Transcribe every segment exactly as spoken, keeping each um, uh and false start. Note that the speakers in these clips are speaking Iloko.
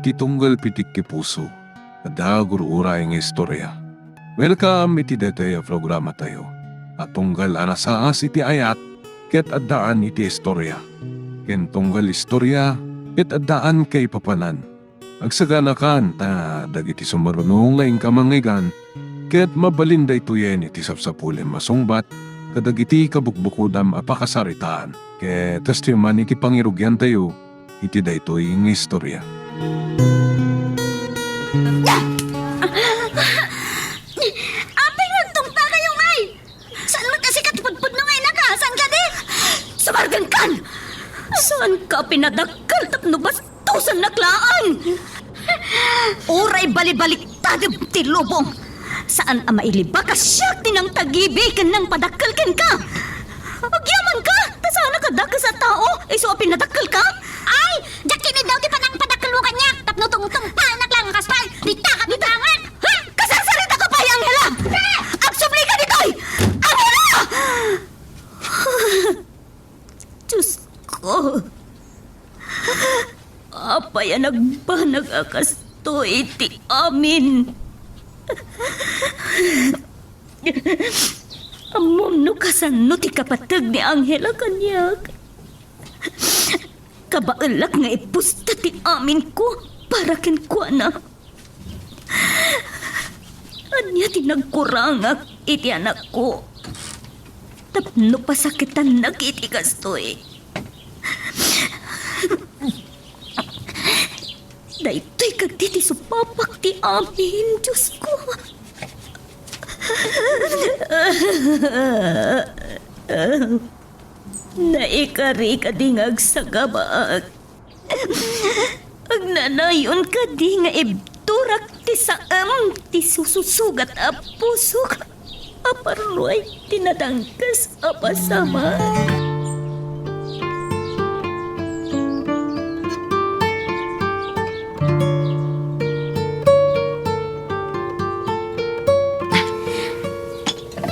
Ti tunggal pitik ti puso, adda gur-uray nga istorya. Welcome iti daytoy a programatayo a tunggal a nasaas iti ayat ket addaan iti istorya, ken tunggal istorya ket addaan kaipapanan. Agsaganakan ta dagiti sumaruno nga inka mangngeggan ket mabalin daytoyen iti sapsapulem a sungbat kadagiti kabukbukodam a pakasaritaan. Ket kastoy man iti pangirugiantayo iti daytoy nga istorya. Apay nga agtungpakayo, May? Saan met a sika ti pudpudno nga inaka? Saan kadi? Sumargangkan! Saanka pinadakkel tapno bastosannak laeng? Uray balibaliktadem ti lubong. Saan a mailibak a siak ti nangtagibi ken nangpadakkel kenka. Agyamanka, ta saanak a dakes a tao, isu a pinadakkelka? Ay, diak ket ni daw ti panangpadakkelmo kaniak, tapno tungtungpanak laeng a kastoy, dita ka bitangan. Ha? Kasarsaritaka pay, Angela! Agsublika ditoy! Angela! Diyos ko. Apay a nagbanag a kastoy ti amin? Ammom no kasano ti kapateg ni Angela kaniak? Kabaelak nga ipusta ti amin ko para kenkuana. Ania ti nagkurangak iti anakko tapno pasakitannak iti kastoy? Daytoy kadi ti supapak ti amin, Diosko. Naikari kadi nga agsagabak. Agnanayon kadi nga ibturak ti saem ti sususugat a pusok a parruay ti nadangkes a pasamak.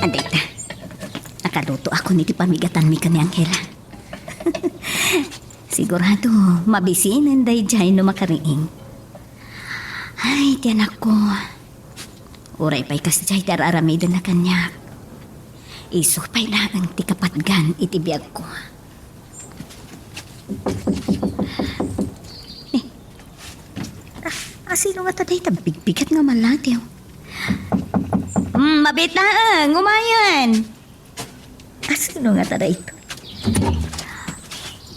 Adayta, nakalutoakon iti pamigatanmi ken ni Angela. Sigurado, mabisinen daydiay no makariing. Ay, ti anakko. Uray pay kasdiay ti ar-aramidenna kaniak. Isu pay laeng ti kapatgan iti biagko. Eh, a-, asino ngata dayta bigbigat nga malatiw? Mm, mabit laeng, umayen. Asino ngata dayta?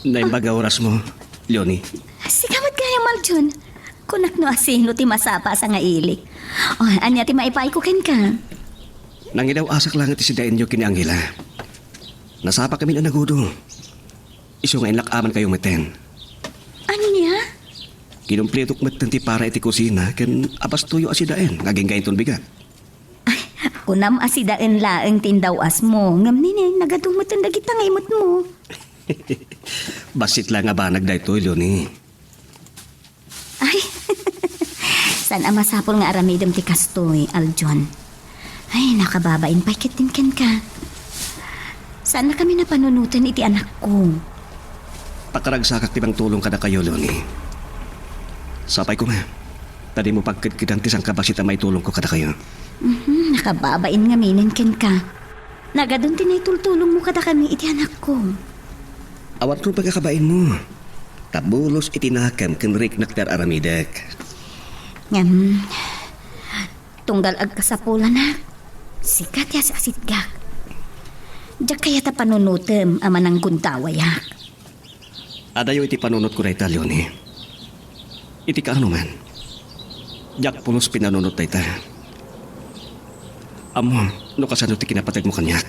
Naimbag a orasmo, Leonie. Sika met gayam, Aljon. Kunak no asino ti masapa a sangailik. O, ania ti maipayko kenka? Nangidaw-asak laeng ti sidaenyo ken ni Angela. Nasapakamin a nagudo. Isu nga inlak-amankayo metten. Ania? Kinumplitok metten ti para iti kusina ken abastoyo a sidaen nga agingga inton bigat. Ay, kunam a sidaen laeng ti indaw-asmo, ngem nini, nagadu metten dagita nga imetmo. Bassit laeng a banag daytoy, Leonie. Ay, saan a masapul nga aramidem ti kastoy, Aljon. Ay, nakababain pay ketdin kenka. Saannakami a panunoten iti anakko. Pakaragsakak ti mangtulong kadakayo, Leonie. Sapay koma, ta dimo pagkedkedan ti sangkabassit a maitulongko kadakayo. Mhm, nakababain ngaminen kenka. Nagadun ti naitultulongmo kadakami iti anakko. Awan rumbeng a kabainmo. Ta bulos iti nakem ken riknak ti ar-aramidek. Ngem, tunggal agkasapulanak, sika ti as-asitgak. Diak kayat a panunotem a mananggundawayak. Adayo iti panunotko dayta, Leonie. Iti kaano man, diak pulos pinanunot dayta. Ammom no kasano ti kinapategmo kaniak.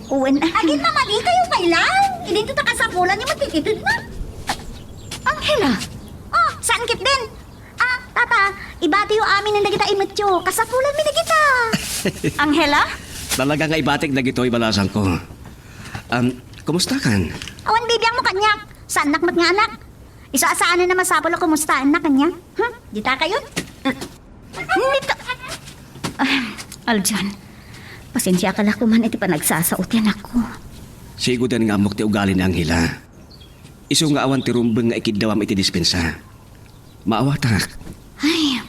Wen, agin mamadi kayo kay lang. Idinto ta kasapulan ni magtititid na. Angela! Oh, saan kit din? Ah, tata, ibatiyo amin ang dagita imetyo. Kasapulan mi dagita. Angela? Talaga nga ibatik dagitoy balasangko. Um, kumusta kan? Awan bibiang mo kaniak. Saannak met nga anak. Isu a saanen a masapul a kumustaennak kaniak. Hmm? Dita kayo? Nita-, ah, Aljan, pasensiaka la koman iti panagsasao ti anakko. Sigoden nga ammok ti ugali ni Angela. Isu nga awan ti rumbeng nga ikiddawam iti dispensa. Maawatak. Ay,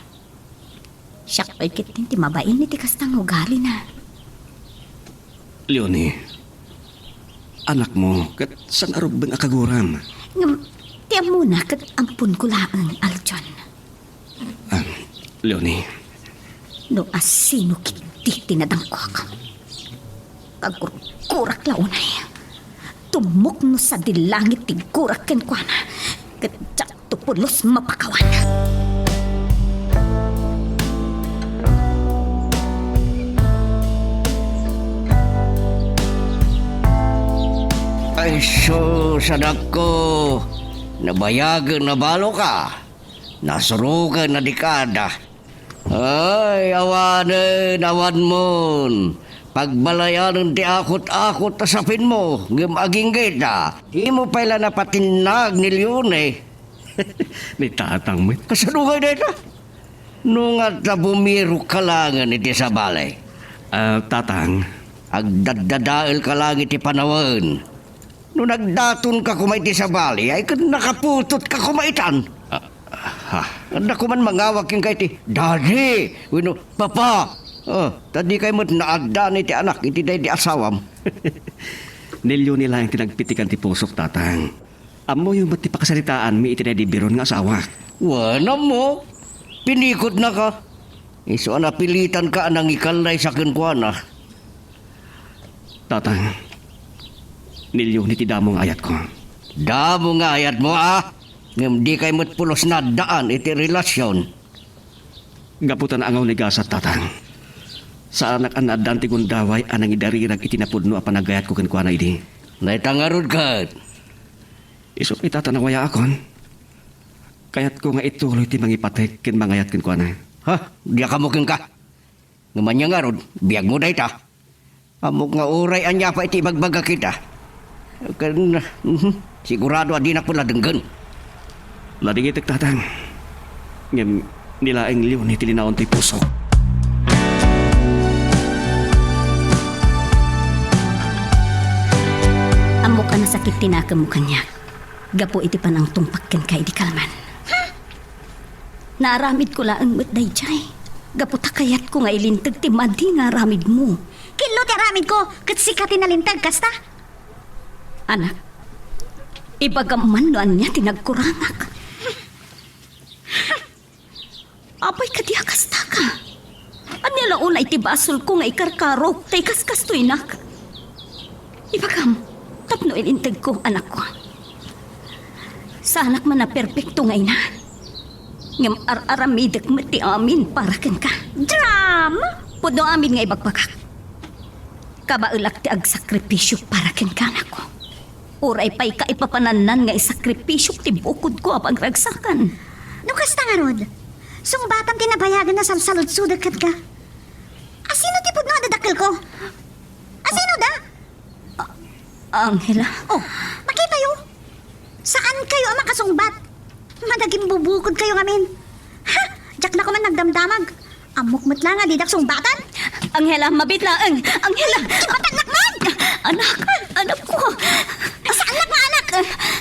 siak pay ketdin ti mabain iti kasta nga ugalina. Leonie, anakmo ket saan a rubbeng a kaguram. Ngem, ti ammona ket amponko laeng, Aljon. Ah, Leonie. No asino ketdi ti nadangkuak. Kagurgurak la unay. Tumukno sadi langit ti gurak kenkuana, ket diakto pulos mapakawan. Ay, sus, anakko. Nabayagen a baloka. Nasuroken a dekada. Ay, awanen, awanmon. Pagbalayanen ti akut-akut a sapinmo, ngem agingga ita. Dimo pay la napatinnag ni Leonie. Ni tatang met. Kasano ngay dayta? No nga ta bumirok ka laengen iti sabali. Ah, tatang. Agdaddadael ka laeng iti panawen. No nagdaton ka koma iti sabali, ay ket nakaputot ka koma itan. Ah, ha? Adda koman mangawag kenka iti "Daddy" wenno "Papa." Ah, ta dikay met naaddaan iti anak iti daydi asawam. Ni Leonie laeng ti nagpitikan ti pusok, tatang. Ammoyo met ti pakasaritaanmi iti daydi biron nga asawak. Wen, ammo. Pinikotnaka. Isu a napilitanka a nangikallay sa kenkuana. Tatang, ni Leonie ti damo nga ayatko. Damo nga ayatmo, a? Ngem dikay met pulos naaddaan iti relasion. Gapu ta naangaw ni gasat, tatang. Saanak a naaddaan ti gundaway a nangidarirag iti napudno a panagayatko kenkuana idi. Dayta ngarud ket. Isu pay, tata, nawayaakon. Kayatko nga ituloy ti mangipateg ken mangayat kenkuana. Ha? Diak ammo kenka. Ngem ania ngarud, biagmo dayta. Ammok nga uray ania pay ti ibagbagak ita. Ken, mhm, sigurado a dinak pay la denggen. Nadingitek, tatang. Ngem ni laeng Leonie ti linaon ti pusok. Ammok a nasakit ti nakemmo kaniak gapu iti panangtungpak kenka idi kalman. Ha? Naaramidko laeng met daydiay gapu ta kayatko nga ilinteg ti madi nga aramidmo. Killo ti aramidko, ket sika ti nalinteg kasta. Anak, ibagam man no ania ti nagkurangak. Apay kadi a kastaka? Ania la unay ti basolko nga ikarkarok ta ikaskastoynak? Ibagam, tapno ilintegko, anakko. Saanak man a perpekto nga ina. Ngem ar-aramidek met ti amin para kenka. Drama! Pudno amin nga ibagbagak. Kabaelak ti agsakripisio para kenka, anakko. Uray pay kaipapanannan nga isakripisiok ti bukodko a pangragsakan. No kasta ngarud, sungbatam ti nabayagen a salsaludsodek kenka. Asino ti pudno a dadakkelko? Asino da? A-, Angela. Oh, makitayo. Saankayo a makasungbat. Managimbubukod kayo ngamin. Ha! Diak na koman nagdamdamag. Ammok met la nga didak sungbatan. Angela, mabiit laeng. Angela! Ipatagnak man! Anak, anakko. Saannak nga anak.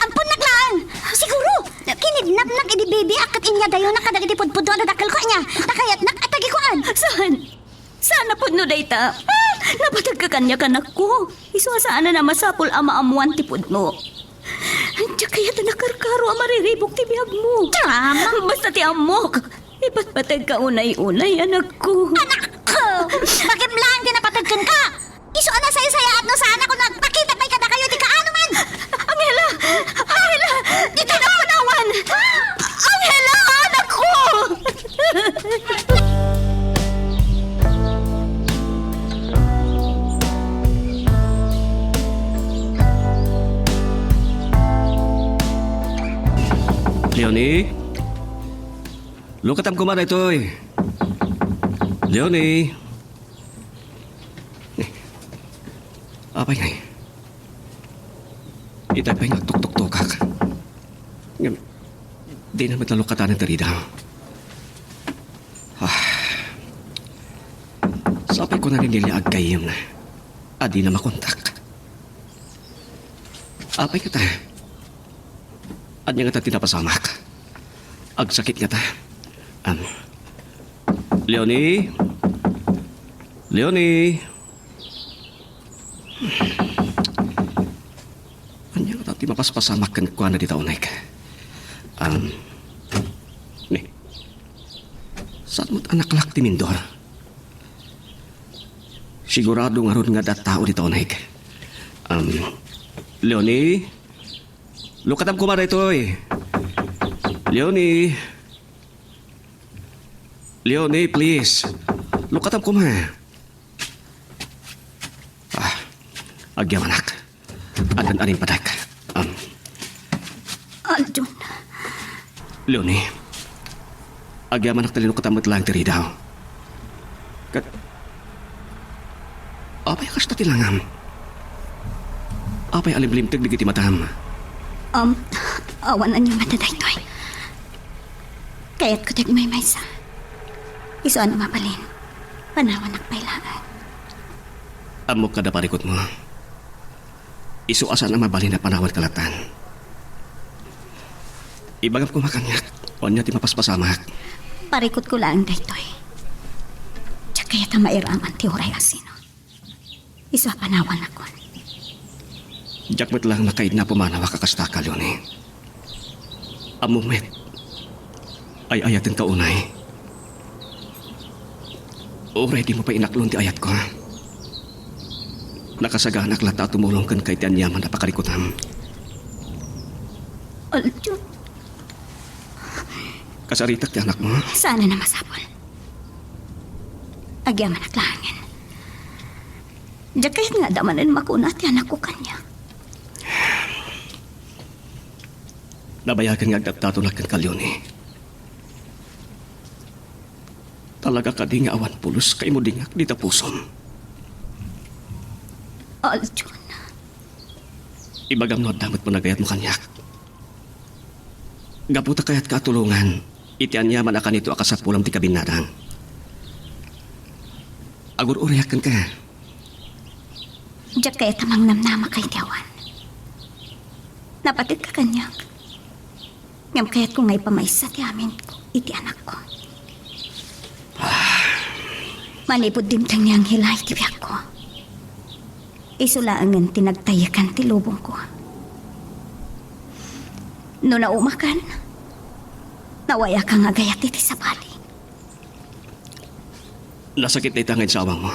Amponnak laeng. Siguro, kinidnapnak idi baby ak ket inyadayonak kadagiti pudpudno a dadakkelko, ania? Ta kayatnak a tagikuan. Saan? Saan a pudno dayta? Ah! Napateg ka kaniak, anakko. Isu a saanen a masapul a maammoan ti pudno. Diak kayat a nakarkaro a mariribuk ti biagmo. Drama! Basta ti ammok, ipatpateg ka unay-unay, anakko. Anakko! Bakit lang ti napateg kenka? Isu a nasaysayaat no saan a kun agpakita pay kadakayo ti kaano man! Angela! Angela! Ditoy na unawan! Angela! Anakko! Leonie? Lukatam koma daytoy. Leonie? Eh, apay ngay? Itay pay nga agtuktuktokak. Ngem, dina met la lukatan ti rida. Ah. Sapay kuna ni Nelia aggayyemna a dina makontak. Apay ngata? Ania ngata ti napasamak? Agsakit ngata. Um, Leonie? Leonie? Ania ngata ti mapaspasamak kenkuana dita uneg? Um, ni, saan met a naklak ti mindor? Sigurado ngarud nga adda tao dita uneg. Um, Leonie? Lukatam koma daytoy. Leonie? Leonie, please. Lukatam koma. Ah, agyamanak. Addan aning padak. Um, Aljon. Leonie, agyamanak ta linukatam met laeng ti ridaw. Ket, apay a kasta ti langam? Apay a limlimteg dagiti matam? Um, awan aniaman daytoy. Kayatko ti agmaymaysa. Isu a no mabalin, panawannak pay laeng. Ammok kada parikutmo. Isu a saan a mabalin a panawanka lattan. Ibagam koma kaniak, ania ti mapaspasamak. Parikutko laeng daytoy. Diak kayat a mairaman ti uray asino. Isu a panawannakon. Diak met laeng makaidna a pumanawak a kastaka, Leonie. Ammom met, ay-ayatenka unay. Uray dimo pay inaklon ti ayatko, nakasaganak latta a tumulong kenka iti aniaman a pakarikutam. Aljon. Kasaritak ti anakmo? Saan a masapul. Agyamanak laengen. Diak kayat nga adda manen makuna ti anakko kaniak. Nabayagen nga agdaddatonak kenka, Leonie. Talaga kadi nga awan pulos kaimudingak dita pusom? Aljon. Ibagam no adda met panagayatmo kaniak. Gapu ta kayatka a tulongan iti aniaman a kanito a kasapulam ti kabinnadang. Agur-urayak kenka. Diak kayat a mangnamnamaka iti awan. Napategka kaniak. Ngem kayatko nga ipamaysa ti amin iti anakko. Manipud dimteng ni Angela iti biagko, isu laengen ti nagtayekan ti lubongko. No naumakan, nawayaka nga agayat iti sabali. Nasakit dayta nga insawangmo.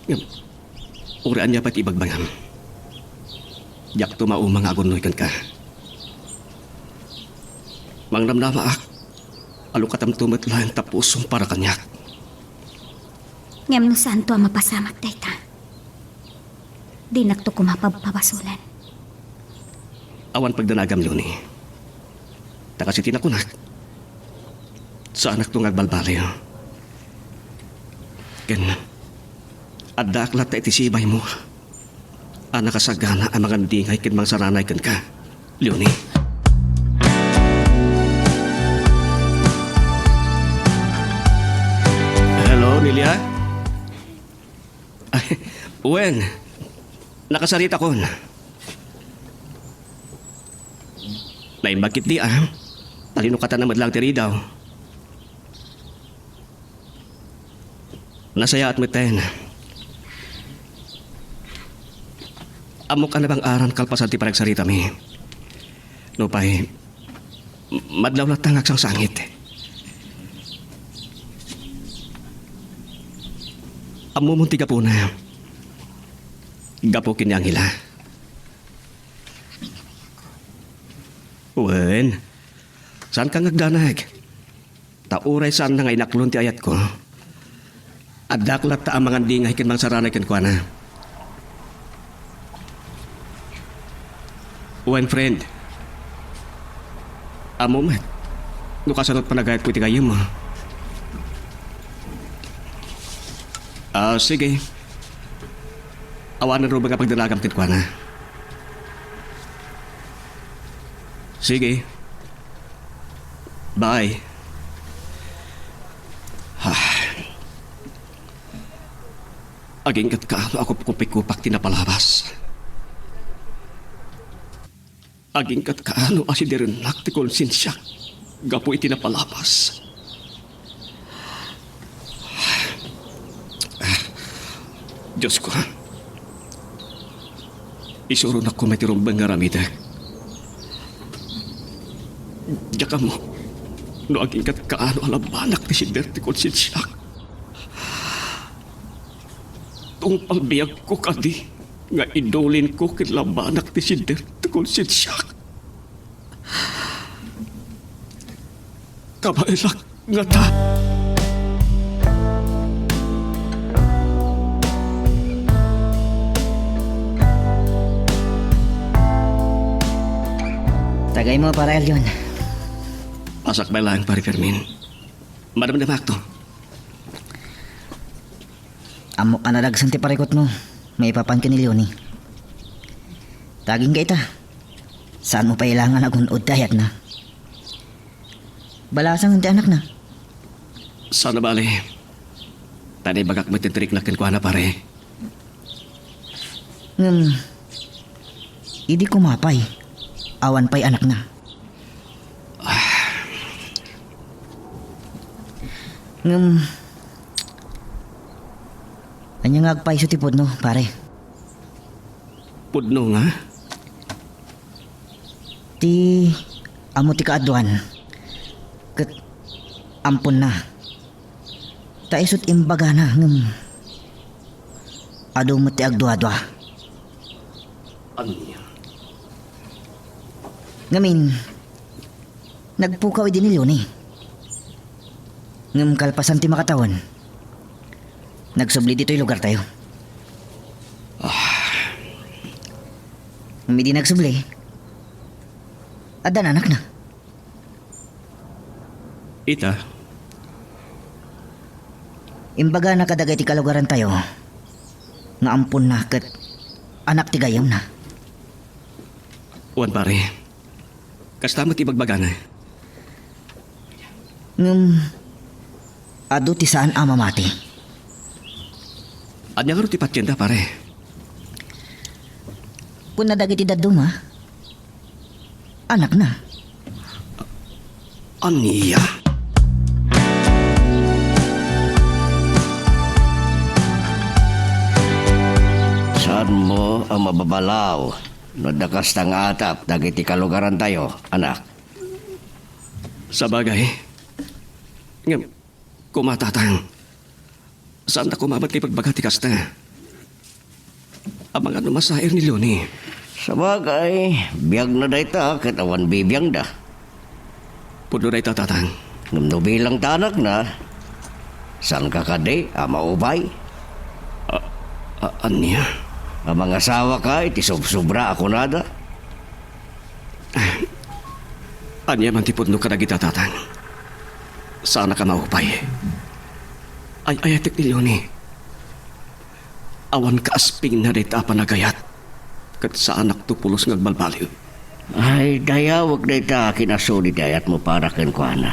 Ngem, uray ania pay ti ibagbagam, diakto mauma nga agunnoy kenka. Mangnamnamaak a lukatamto met laeng ta pusom para kaniak. Ngem no saanto a mapasamak dayta, dinakto koma pabpabasolen. Awan pagdanagam, Leonie. Ta kas iti nakunak, saanakto nga agbalbaliw. Ken addaak latta iti sibaymo a nakasagana a mangandingay ken mangsaranay kenka, Leonie. Hello, Nelia? Ay, wen, nakasaritakon. Naimbag ketdi, a. Talinukatan na met laeng ti ridaw. Nasayaat metten. Ammok a nabang-aran kalpasan ti panagsaritami. Nupay, madlaw latta nga agsangsangit. Ammomon ti gapuna. Gapu ken ni Angela. Wen, saanka nga agdanag? Ta uray saanna nga inaklon ti ayatko, addaak latta a mangandingay ken mangsaranay kenkuana. Wen, friend, ammom met no kasano ti panagayatko iti gayyemmo. Ah, sige. Awanen ruben nga pagdanagam kenkuana. Sige. Bye. Ah. Aginggatka no akupkupikupak ti napalabas. Aginggatka no asiderennak ti konsensiak. gapu iti napalabas. Diosko, isuronakon met ti rumbeng nga aramidek. Diak ammo no agingga't kaano a labanak ti sidder ti konsensiak. Tungpal biagko kadi nga idulinko ken labanak ti sidder ti konsensiak. Kabaelak ngata. Tagaymo, Pare Alyon. Asakbay laeng, Pare Fermin. Madamdamakto. Ammok a nadagsen ti parikutmo maipapan ken ni Leonie. Ta agingga ita, saanmo pay la nga agun-od ti ayatna. Balasangen ti anakna. Saan a bale. Ta naibagak met ti trikna kenkuana, pare. Ngem, idi koma pay, awan pay anakna. Ngem, ania nga agpayso ti pudno, pare? Pudno nga? Ti ammo ti kaaduan, ket amponna. Ta isut' imbagana, ngem adu met ti agduadua. Ania? Ngamin, nagpukaw idi ni Leonie. Ngem kalpasan ti makatawen, nagsubli ditoy lugartayo. Ah. Ngem idi nagsubli, addan anakna. Ita? Imbagana kadagiti kalugarantayo nga amponna ket anak ti gayyemna. Wen, pare. Kasta met ti ibagbagana. Ngem, adu ti saan a mamati. Ania ngarud ti patienda, pare? Kunna dagiti dadduma, anakna. Ania? Saanmo a mababalaw no adda kasta nga atap dagiti kalugarantayo, anak? Sabagay. Ngem, koma, tatang, saanda koma met nga ibagbaga ti kasta. Amangan no masair ni Leonie. Sabagay, biagna dayta ket awan bibiangda. Pudno dayta, tatang. Ngem no bilang ta anakna, saanka kadi a maupay? A-, a-, ania? A mangasawaka iti subsobra a kunada? Ania man ti pudno kadagita, tatang? Saanak a maupay. Ay-ayatek ni Leonie. Awan kaaspingna dayta a panagayat, ket saanakto pulos nga agbalbaliw. Ay, dayawek dayta a kinasudi ti ayatmo para kenkuana.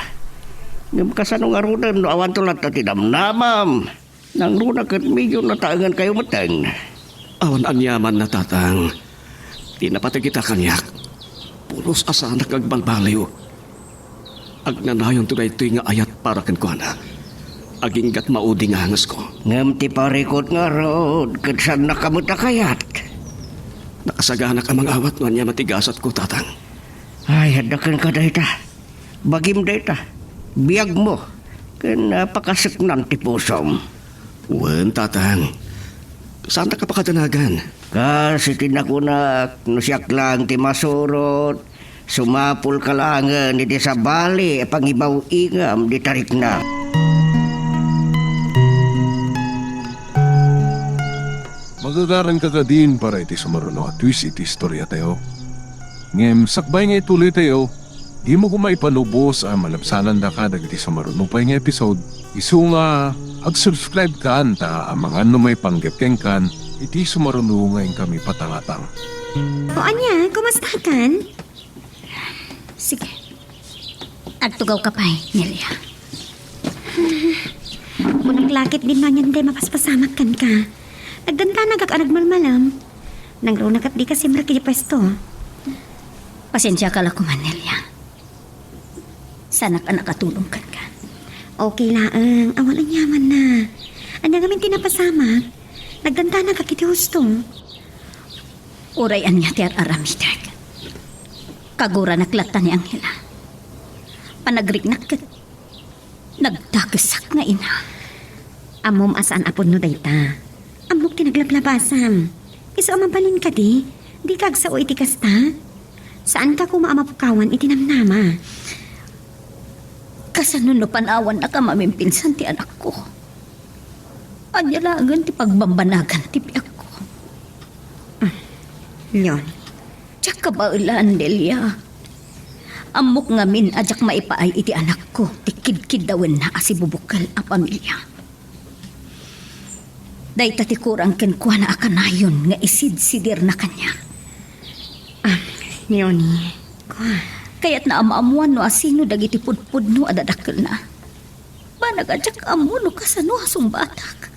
Ngem kasano ngaruden no awanto latta ti damnamam? Nangruna ket medyo nataengankayo metten. Awan aniamanna, tatang. Ti napateg ita kaniak, pulos a saanak nga agbalbaliw. Agnanayonto daytoy nga ayat para kenkuana. Aginggat maudi nga angesko. Ngem ti parikut ngarud, ket saannaka met a kayat. Nakasaganak a mangawat no ania man ti gasatko, tatang. Ay, adda kenka dayta. Bagim dayta. Biagmo. Ken, ah, pakaseknan ti pusom. Wen, tatang. Saantak a pakadanagan. Kas iti nakunak, no siak laeng ti masurot, sumapulka laengen iti sabali a pangibaw-ingam dita rikna. Magagaranka kadin para iti sumaruno a twist iti istoriatayo. Ngem sakbay nga ituloytayo, dimo koma ipalubos a malabsanandaka dagiti sumaruno pay nga episode, isu nga ag-subscribe kan ta amangan no maipanggep kenkan iti sumaruno nga inkami patangatang. O ania, kumusta kan? Sige. Agtugawka pay, Nelia. Kunak la ketdin no anian ti mapaspasamak kenka. Nagdandanagak a nagmalmalam. Nangruna ket dika simrek iti puesto. Pasensiaka la koman, Nelia. Sanak a nakatulong kenka. Okay laeng, awan aniamanna. Ania ngamin ti napasamak? Nagdandanagak iti husto. Uray ania ti ar-aramidek, kaguranak latta ni Angela. Panagriknak ket nagdakesak nga ina. Ammom a saan a pudno dayta. Ammok ti naglablabasam. Isu a mabalin kadi, dika agsao iti kasta. Saanka koma a mapukawan iti namnama. Kasano no panawannaka mamimpinsan ti anakko? Ania laengen ti pagbambanagan ti biagko? Leon. Diak kabaelan, Delia. Ammok ngamin a diak maipaay iti anakko ti kidkiddawenna a sibubukel a pamilia. Dayta ti kurang kenkuana a kanayon nga isidsidirna kaniak. Ah, Leonie, kua. Kayatna a maammuan no asino dagiti pudpudno a dadakkelna. Banag a diak ammo no kasano a sungbatak.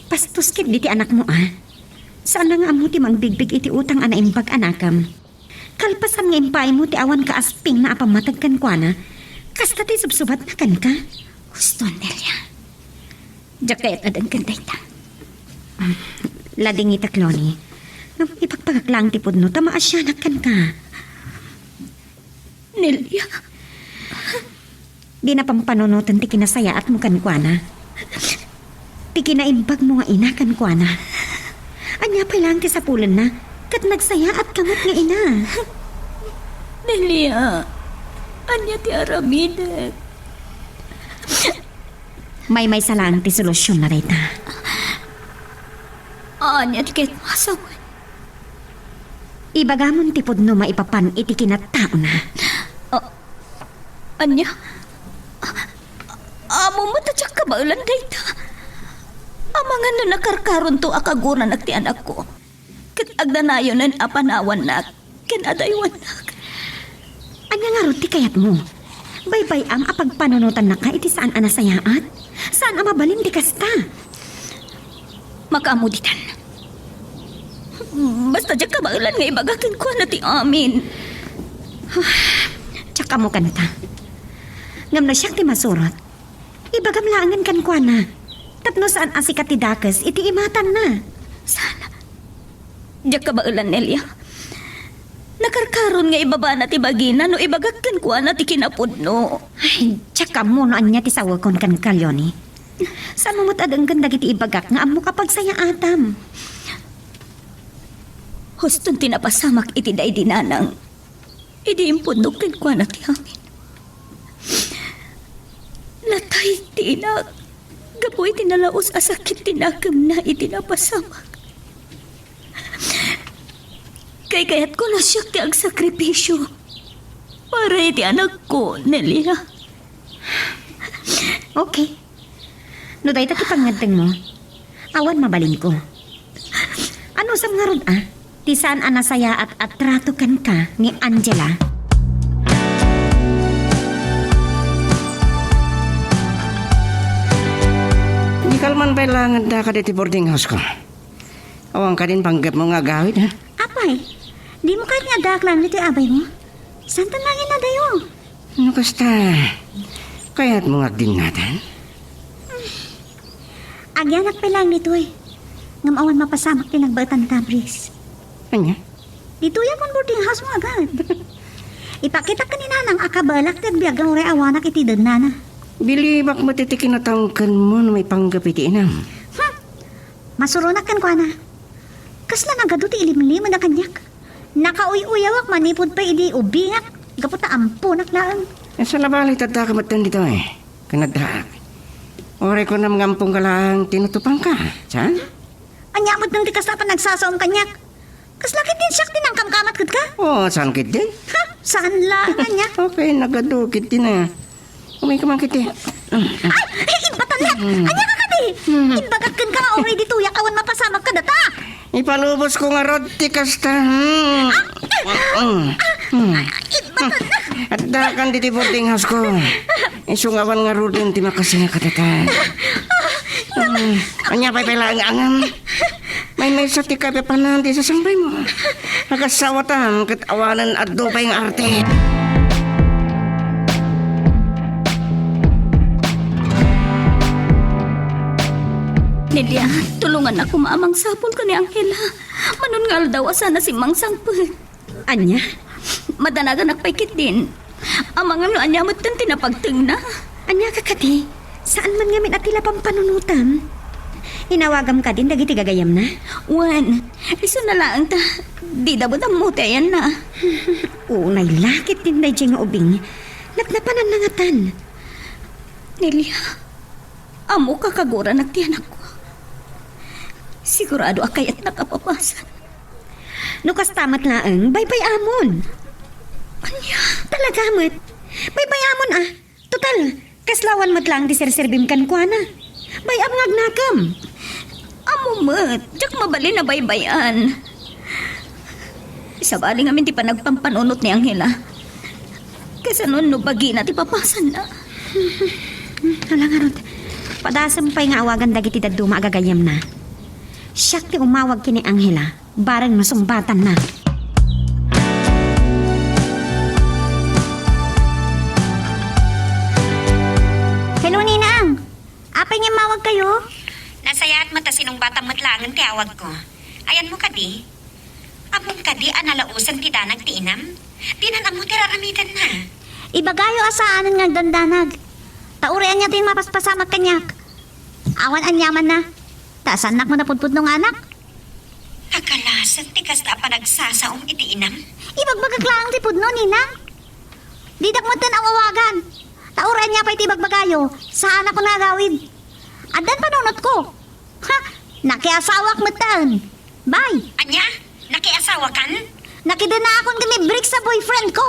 Bastos ketdi ti anakmo, a. Saanna nga ammo ti mangbigbig iti utang a naimbag a nakem. Kalpasan nga impaaymo ti awan kaaspingna a pammateg kenkuana, kasta ti subsubatna kenka. Husto, Delia. Diak kayat a denggen dayta. Ah, ladingitak, Leonie. Ngem ipagbagak laeng ti pudno ta maasianak kenka. Nelia. Dina pampanunoten ti kinasayaatmo kenkuana. Ti kinaimbagmo nga ina kenkuana. Ania pay laeng ti sapulenna ket nagsayaatka met nga ina? Nelia, ania ti aramidek? Maymaysa laeng ti solusionna dayta. Ania ti kayatmo a sawen? Ibagamon ti pudno maipapan iti kinataona. A-, ania? A-, ammom met a diak kabaelan dayta. Amangan no nakarkaronto a kaguranak ti anakko, ket agdanayonen a panawannak ken adaywannak. Ania ngarud ti kayatmo? Baybay-am a pagpanunotannaka iti saan a nasayaat? Saan a mabalin ti kasta? Makaammo ditan. Basta diak kabaelan nga ibagak kenkuana ti amin. Diak ammo kanta. Ngem no siak ti masurot, ibagam laengen kenkuana. Tapno saan a sika ti dakes iti imatanna. Saan? Diak kabaelan, Nelia. Nakarkaron nga ibabana ti bagina no ibagak kenkuana ti kinapudno. Ay, diak ammo no ania ti sawekon kenka, Leonie. Saanmo met a denggen dagiti ibagak nga ammok a pagsayaatam. Huston ti napasamak iti daydi nanang. Idi impudno kenkuana ti amin. Natay ti inak gapu iti nalaus a sakit ti nakemna iti napasamak. Kaykayatko no siak ti agsakripisio para iti anakko, Nelia. Okay. No dayta ti pangngeddengmo, awan mabalinko. Anusam ngarud a ti saan a nasayaat a trato kenka ni Angela? Di kalman pay laeng adda kaditi boarding house ko. Awan kadin panggepmo nga agawid, ha? Apay, dimo kayat nga addaak laeng ditoy abaymo? Saan ta nangin adayo? No kasta, kayatmo nga agdinnatan? Agyanak pay laeng ditoy. Ngem awan mapasamak ti nagbaetan ta, Bris. Ania? Ditoyak on boarding house mo agad. Ipakitak ken ni Nanang a kabaelak ti agbiag nga uray awanak iti dennana. Bilibak met iti kinatangkenmo no maipanggep iti inam. Hmm. Masuronak kenkuana. Kasla nagadu ti ilimlimed a kaniak. Nakauy-uyawak manipud pay idi ubingak gapu ta amponak laeng. Esa la bale ti adda ka metten ditoy, ken addaak. Uray kunam nga ampon nga laeng tinutupangka, saan? Ania met ti kasta a panagsasaom kaniak? Kasla ketdin siak ti nangkamkamat kenka? Oo, saan ketdin? Ha? Saan laeng ania? Okay, nagadu ketdin a. Umayka man ketdi. Ay, eh, imbatan met. Hmm. Ania ka kadi? Hmm. Imbagak kenka nga uray ditoyak awan mapasamak kadata. Ipalubosko ngarud ti kasta. Hmm. Ah, ah, Hmm. Hmm. Imbatan met. Addakan ditoy boarding house ko. Isu nga awan ngaruden ti makasina kadata. Hmm. Ania pay pay laeng angem? Maymaysa ti kapapanan ti sasangbaymo. Agasawatan ket awanen adu pay nga arte. Nia, tulongannak koma a mangsapul ken ni Angela. Manon nga aldaw a saan a simmangsangpet. Ania? Madanaganak pay ketdin. Amangan no ania metten ti napagtengna. Ania ka kadi? Saan man ngamin a ti la pampanunotam? Inawagam kadin dagiti gagayyemna? Wen, isuna laeng ta dida met ammo ti ayanna. Unay la ketdin daydiay nga ubing. Napnapananna ngatan. Nelia, ammok a kagurannak ti anakko. Sigurado a kayatnak a papasan. No kasta met laeng, baybay-amon. Ania? Talaga met. Baybay-amon, a. Total, kasla awan met laeng ti serserbim kenkuana. Bay-am nga agnakem. Ammo met, diak mabalin a baybay-an. Sabali ngamin ti panagpampanunot ni Angela. Kasano no bagina ti papasanna? Ala ngarud, padasem pay nga awagan dagiti dadduma a gagayyemna. Siak ti umawag ken ni Angela, bareng no sungbatanna. Hello, Ninang! Apay nga immawagkayo? Nasayaat met a sinungbatam met laengen ti awagko. Ayanmo kadi? Ammom kadi a nalaosen ti danag ti inam? Dinan ammo ti raramidenna. Ibagayo a saanen nga agdandanag. Ta uray ania ti mapaspasamak kaniak. Awan aniamanna. Ta saannak met a pudpudno nga anak. Nagalaset ti kasta a panagsasaom iti inam. Ibagbagak laeng ti pudno, Ninang. Didak metten awawagan. Ta uray ania pay ti ibagbagayo, saanak nga agawid. Addan panunotko. Ha? Nakiasawak metten. Bay. Ania? Nakiasawakan? Nakidennaakon ken ni Briggs a boyfriend ko.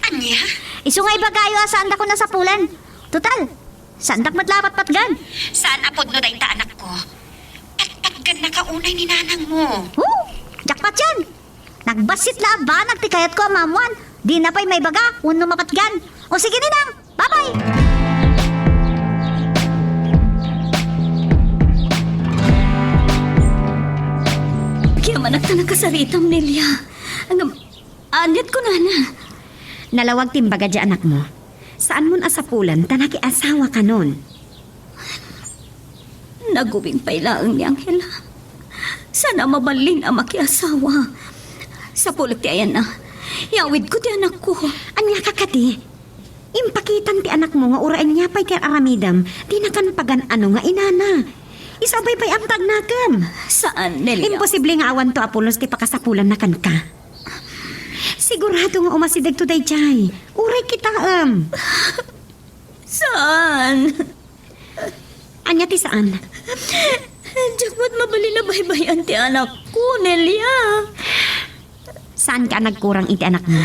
Ania? Isu nga ibagayo a saandakon a sapulen. Total, saandak met la a patpatgan. Saan a pudno dayta, anakko? Patpatgannaka unay ni nanangmo. Oh, jackpot yan! Nagbassit la a banag ti kayatko a maammoan. Dina pay maibaga wenno mapatgan. O sige, Ninang! Bye-bye! Agyamanak ta nakasaritam, Nelia. Ngem, aniat kunana? Nalawag ti imbaga diay anakmo. Saanmon a sapulen ta nakiasawakanon. Nagubing pay laeng ni Angela. Saan a mabalin a makiasawa. Sapulek ti ayanna. Yawidko ti anakko. Ania ka kadi? Impakitam ti anakmo nga uray ania pay ti ar-aramidem, dinakan pagan-ano nga inana. Isu a baybay-am ta agnakem. Saan, Nelia? Imposible nga awanto a pulos ti pakasapulanna kenka. Sigurado nga umasi dagito daydiay. Uray kitaem. Saan? Ania ti saan? Diak met mabalin a baybay-an ti anakko, Nelia. Saanka a nagkurang iti anakmo.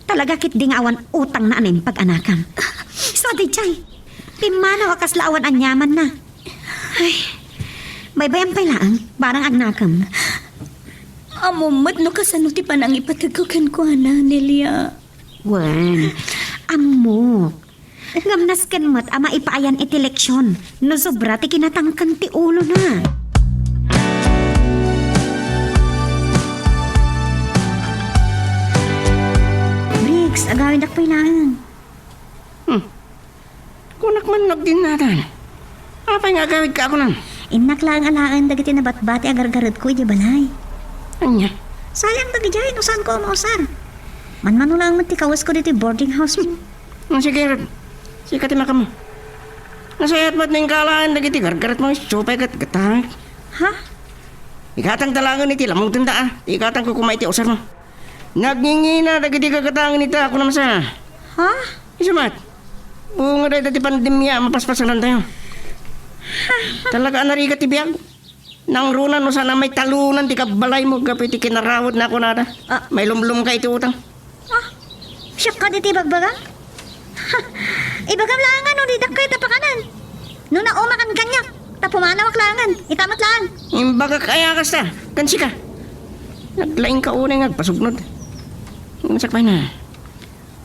Talaga ketdi nga awan utangna a naimpag-anakam. Isu a daydiay. Pimmanaw a kasla awan aniamanna. Ay, baybay-am pay laeng, bareng agnakem. Ammom met no kasano ti panangipategko kenkuana, Nelia. Wen, ammok. Ngem nasken met a maipaayan iti leksion no sobra ti kinatangken ti ulona. Briggs, agawidak pay laeng. Hmm. Kunak man no agdinnatan. Apay nga agawidka a kunan? Innak laeng alaen dagiti nabatbati a gargaretko idiay balay. Ania? Sayang dagidiay no saanko a mausar. Manmano laeng met ti kawesko ditoy boarding house mo. Hmm, sige, Rod. Sika ti makammo. Nasayaat met no inka alaen dagiti gargaretmo, isu pay ket gatangek. Ha? Igatangta laengen iti lamutenda, a. Igatangko koma iti usarmo. Nagngingina dagiti gagatangen ita, kunam sa. Ha? Isu met. Bunga dayta ti pandemia a mapaspasalantayo. Talaga a narigat ti biag. Nangruna no saan a maitalonan ti kabbalaymo gapu iti kinarawodna a kunada. Ah. Mailumlumka iti utang. Ah, siak kadi ti ibagbagam? Ha, ibagam laeng a no didak kayat a pakanen. No naumakan kaniak, ta pumanawak laengen, ita met laeng. Imbagak aya a kasta, ken sika. Naglaingka unay nga agpasugnod. Ngem siak pay na.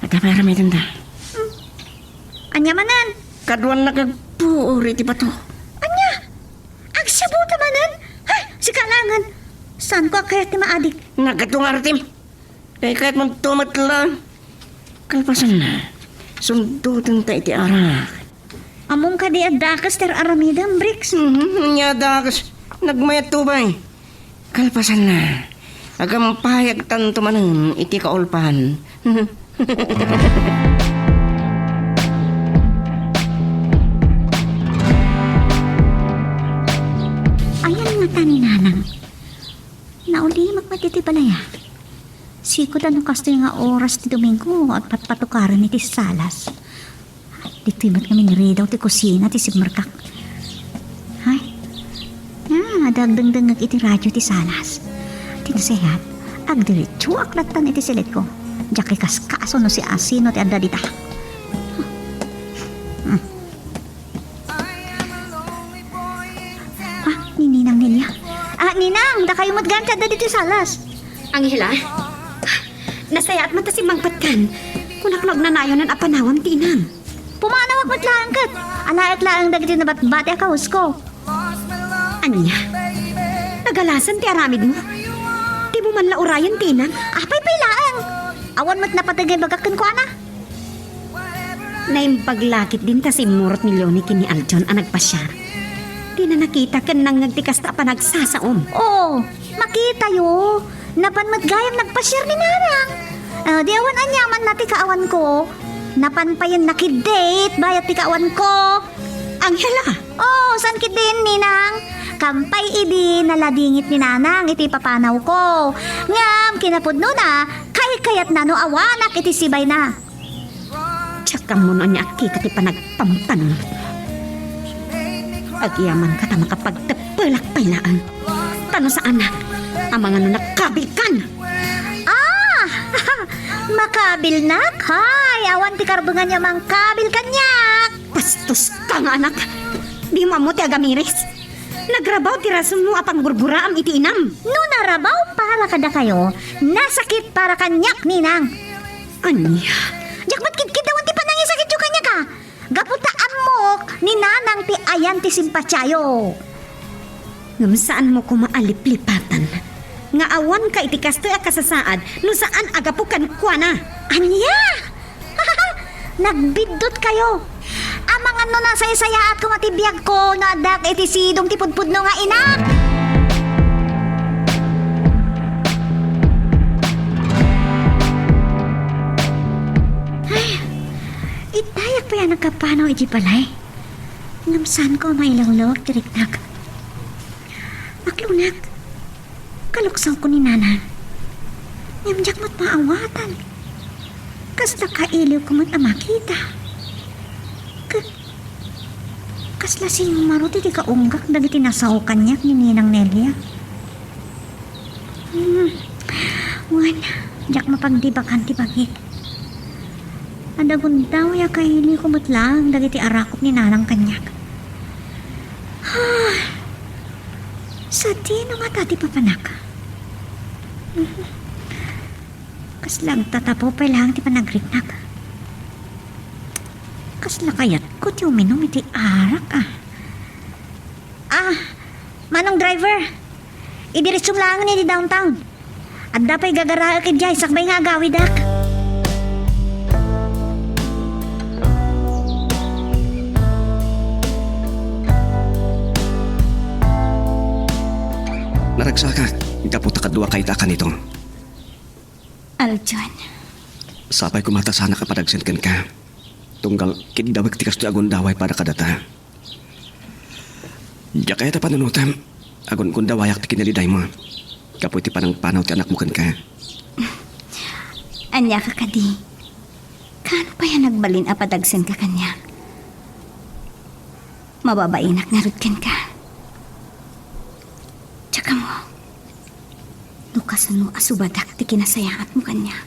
Agpaparamidenta. Hmm. Ania manen? Kaduannak agpuor iti bato. Ania? Agsiabuta manen? Ay, sika laengen. Saanko a kayat ti maadik. Naggatungartim. Kay kayat man tumetla. Kalpasanna, sundotenta iti arak. Ammom kadi a dakes ti ar-aramidem, Bricks? Mhm, nia dakes. Nagmayat to pay. Kalpasanna, agampayagtanto manen iti kaulpan. Ayan ngata ni Nanang. Naulimek met iti balay, a. Sika da no kastoy nga oras ti Domingo, agpatpatukaren iti salas. Ditoy met ngamin ridaw ti kusina ti simmerkak. Ay, nia, adda agdengdengngeg iti radio ti salas. Ti nasayaat, agdiretsoak lattan iti silitko. Diak ikaskaso no siasino ti adda dita. Hmm. Ah, ni Ninang Nelia. Ah, Ninang, dakayo met gayam ti adda ditoy salas. Angela, nasayaat met ta simmangpetkan. Kunak no agnanayonan a panawam ti inam. Pumanawak met laeng ket. Alaek laeng dagiti nabatbati a kahusko. Ania? Nagalasan ti aramidmo? Dimo man la urayen ti inam? Apay pay laeng? Awan met napateg nga ibagak kenkuana. Naimbag la ketdin ta simmurot ni Leonie ken ni Aljon a nagpasiar. Dina nakita ken nangngeg ti kasta a panagsasaom. Oo, makitayo. Napan met gayam nagpasiar ni Nanang. Ah, di awan aniamanna ti kaawanko. Napan payen nakidate bayat ti kaawanko. Angela! Oo, saan ketdin, Ninang? Kampay idi naladingit ni Nanang iti papanawko. Ngem kinapudnona, kaykayatna no awanak iti sibayna. Diak ammo no ania a kita ti panagpampanunot. Agyamanka ta makapagteppelak pay laeng. Ta no saan, amangan no nakabilkan. Ah! Makabilnak? Hay, awan ti karbengan a mangkabil kaniak. Bastoska nga anak! Dimo ammo ti agamiris. Nagrabaw ti rasonmo a panggurguraam iti inam. No narabaw para kadakayo, nasakit para kaniak, Ninang. Ania? Diak met kidkiddawan ti panangisakityo kaniak, a. Gapu ta ammok ni Nanang ti ayan ti simpatiayo. Ngem saanmo koma a liplipatan nga awanka iti kastoy a kasasaad no saan a gapu kenkuana. Ania? Nagbiddutkayo. Amangan no nasaysayaat koma ti biagko no addak iti sidong ti pudpudno nga inak. Ay, idayak pay a nakapanaw iti balay. Ngem saanko a mailawlawag ti riknak. Aklunak, kaluksawko ni Nanang. Ngem diak met maawatan. Kasla kailiwko met a makita. Ket kasla simmaro ti kaunggak dagiti nasao kaniak ni Ninang Nelia. Hmm. Wen, diak mapagdibakan ti bagik. Adda gundaway a kailiwko met laeng dagiti arakop ni Nanang kaniak. Sadino ngata ti papanak? Kasla agtatapaw pay laeng ti panagriknak. Kasla kayatko ti uminum iti arak, a. Ah, Manong Driver, idiretsom laengen iti downtown. Adda pay gagaraek idiay sakbay nga agawidak. Naragsakak, gapu ta kaduaka ita a kanito. Aljon. Sapay koma ta saanak a padagsen kenka. Tunggal kiddawek ti kastoy a gundaway para kadata. Diak kayat a panunotem, agungundawayak ti kinalidaymo gapu iti panangpanaw ti anakmo kenka. Aniaka kadi? Kaano pay a nagbalin a padagsenka kaniak? Mababainak ngarud kenka. Diak ammo no kasano a subadak ti kinasayaatmo kaniak.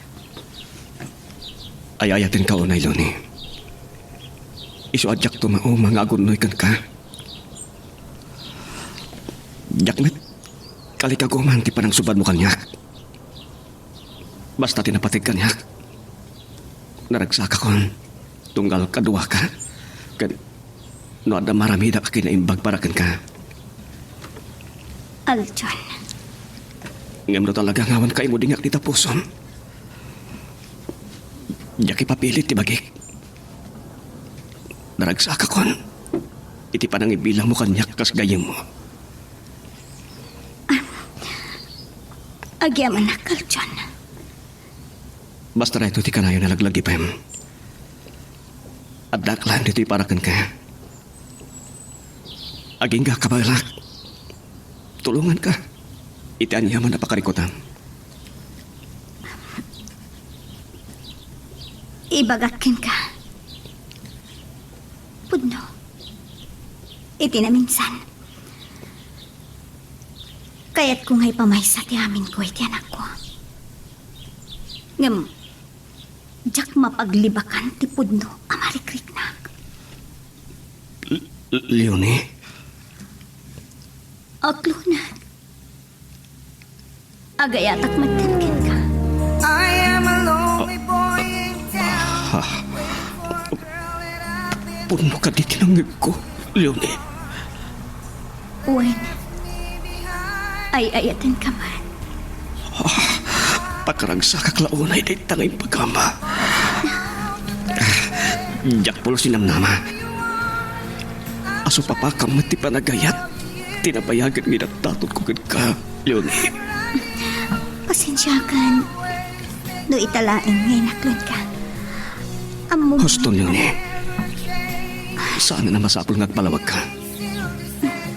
Ay-ayatenka unay, Loni. Isu a diakto mauma nga agunnoy kenka. Diak met kalikaguman ti panangsubadmo kaniak. Basta ti napateg kaniak, naragsakakon, tunggal kaduaka, ken no adda maramidak a kinaimbag para kenka. Aljon. Ngem no talaga nga awan kaimudingak dita pusom, diak ipapilit ti bagik. Naragsakakon. iti panangibilangmo kaniak kas gayyemmo. Agyamanak, Aljon. Basta daytoy ti kanayon a laglagipem. Addaak laeng ditoy para kenka. Agingga, kabaelak. Tulonganka iti aniaman a pakarikutam. Ibagak kenka, pudno, iti naminsan, kayatko nga ipamaysa ti aminko iti anakko. Ngem, diak mapaglibakan ti pudno a marikriknak. L-, Leonie? Aklonat. Agayatak metten kenka. I am a lonely boy in town. Ha? Pudno kadi ti nangngegko, Leonie? Wen, ay-ayatenka man. Ah, pakaragsakak la unay dayta nga imbagam. Diak pulos ti namnama a supapakam met ti panagayat ti nabayagen nga inaddatonko kenka, Leonie. Pasensiakan no ita laeng nga inaklonka. Ammom. Husto, Leonie. Saan a masapul nga agpalawagka.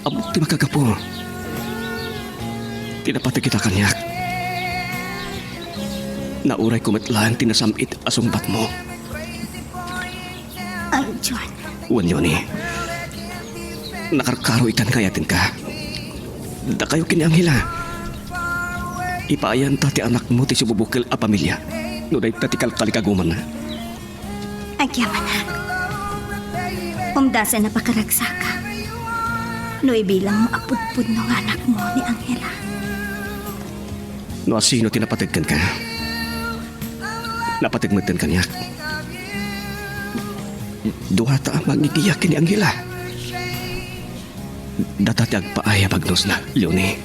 Ammok ti makagapu. Ti napateg ita kaniak. Naurayko met laeng ti nasam-it a sungbatmo. Ay, John. Wen, Leonie. Nakarkaro itan nga ayatenka. Dakayo ken ni Angela. Ipaayanta ti anakmo ti sibubukel a pamilia no dayta ti kalkalikagumanna. Agyamanak. Umdasen a pakaragsakak no ibilangmo a pudpudno nga anakmo ni Angela. No asino ti napateg kenka, napateg metten kaniak. Duata a mangigiyak ken ni Angela. Data ti agpaay a bagnosna, Leonie.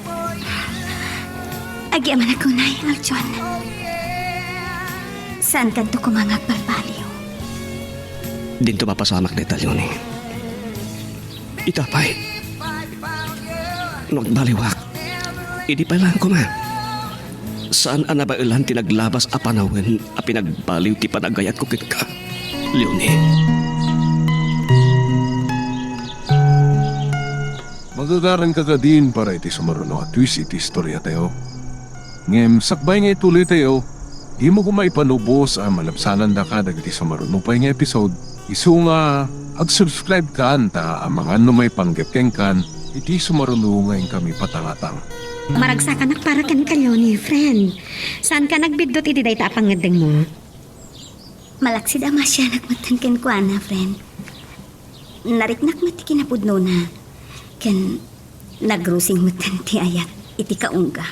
Agyamanak unay, Aljon. Saankanto koma nga agbalbaliw. Dinto mapasamak dayta, Leonie. Ita pay, no agbaliwak, idi pay laeng koma. Saan a nabaelan ti naglabas a panawen a pinagbaliw ti panagayatko kenka, Leonie. Magagaranka kadin para iti sumaruno a twist iti istoriatayo. Ngem sakbay nga ituloytayo, dimo koma ipanubos a malabsanandaka dagiti sumaruno pay nga episode, isu nga agsubscribe-kan ta amangan no maipanggep kenkan iti sumaruno nga inkami patangatang. Maragsakanak para kenka, Leonie, friend. Saanka nagbiddut iti dayta a pangngeddengmo? Malaksid a maasianak metten kenkuana, friend. Nariknak met ti kinapudnona, ken nagrusing metten ti ayat iti kaungga.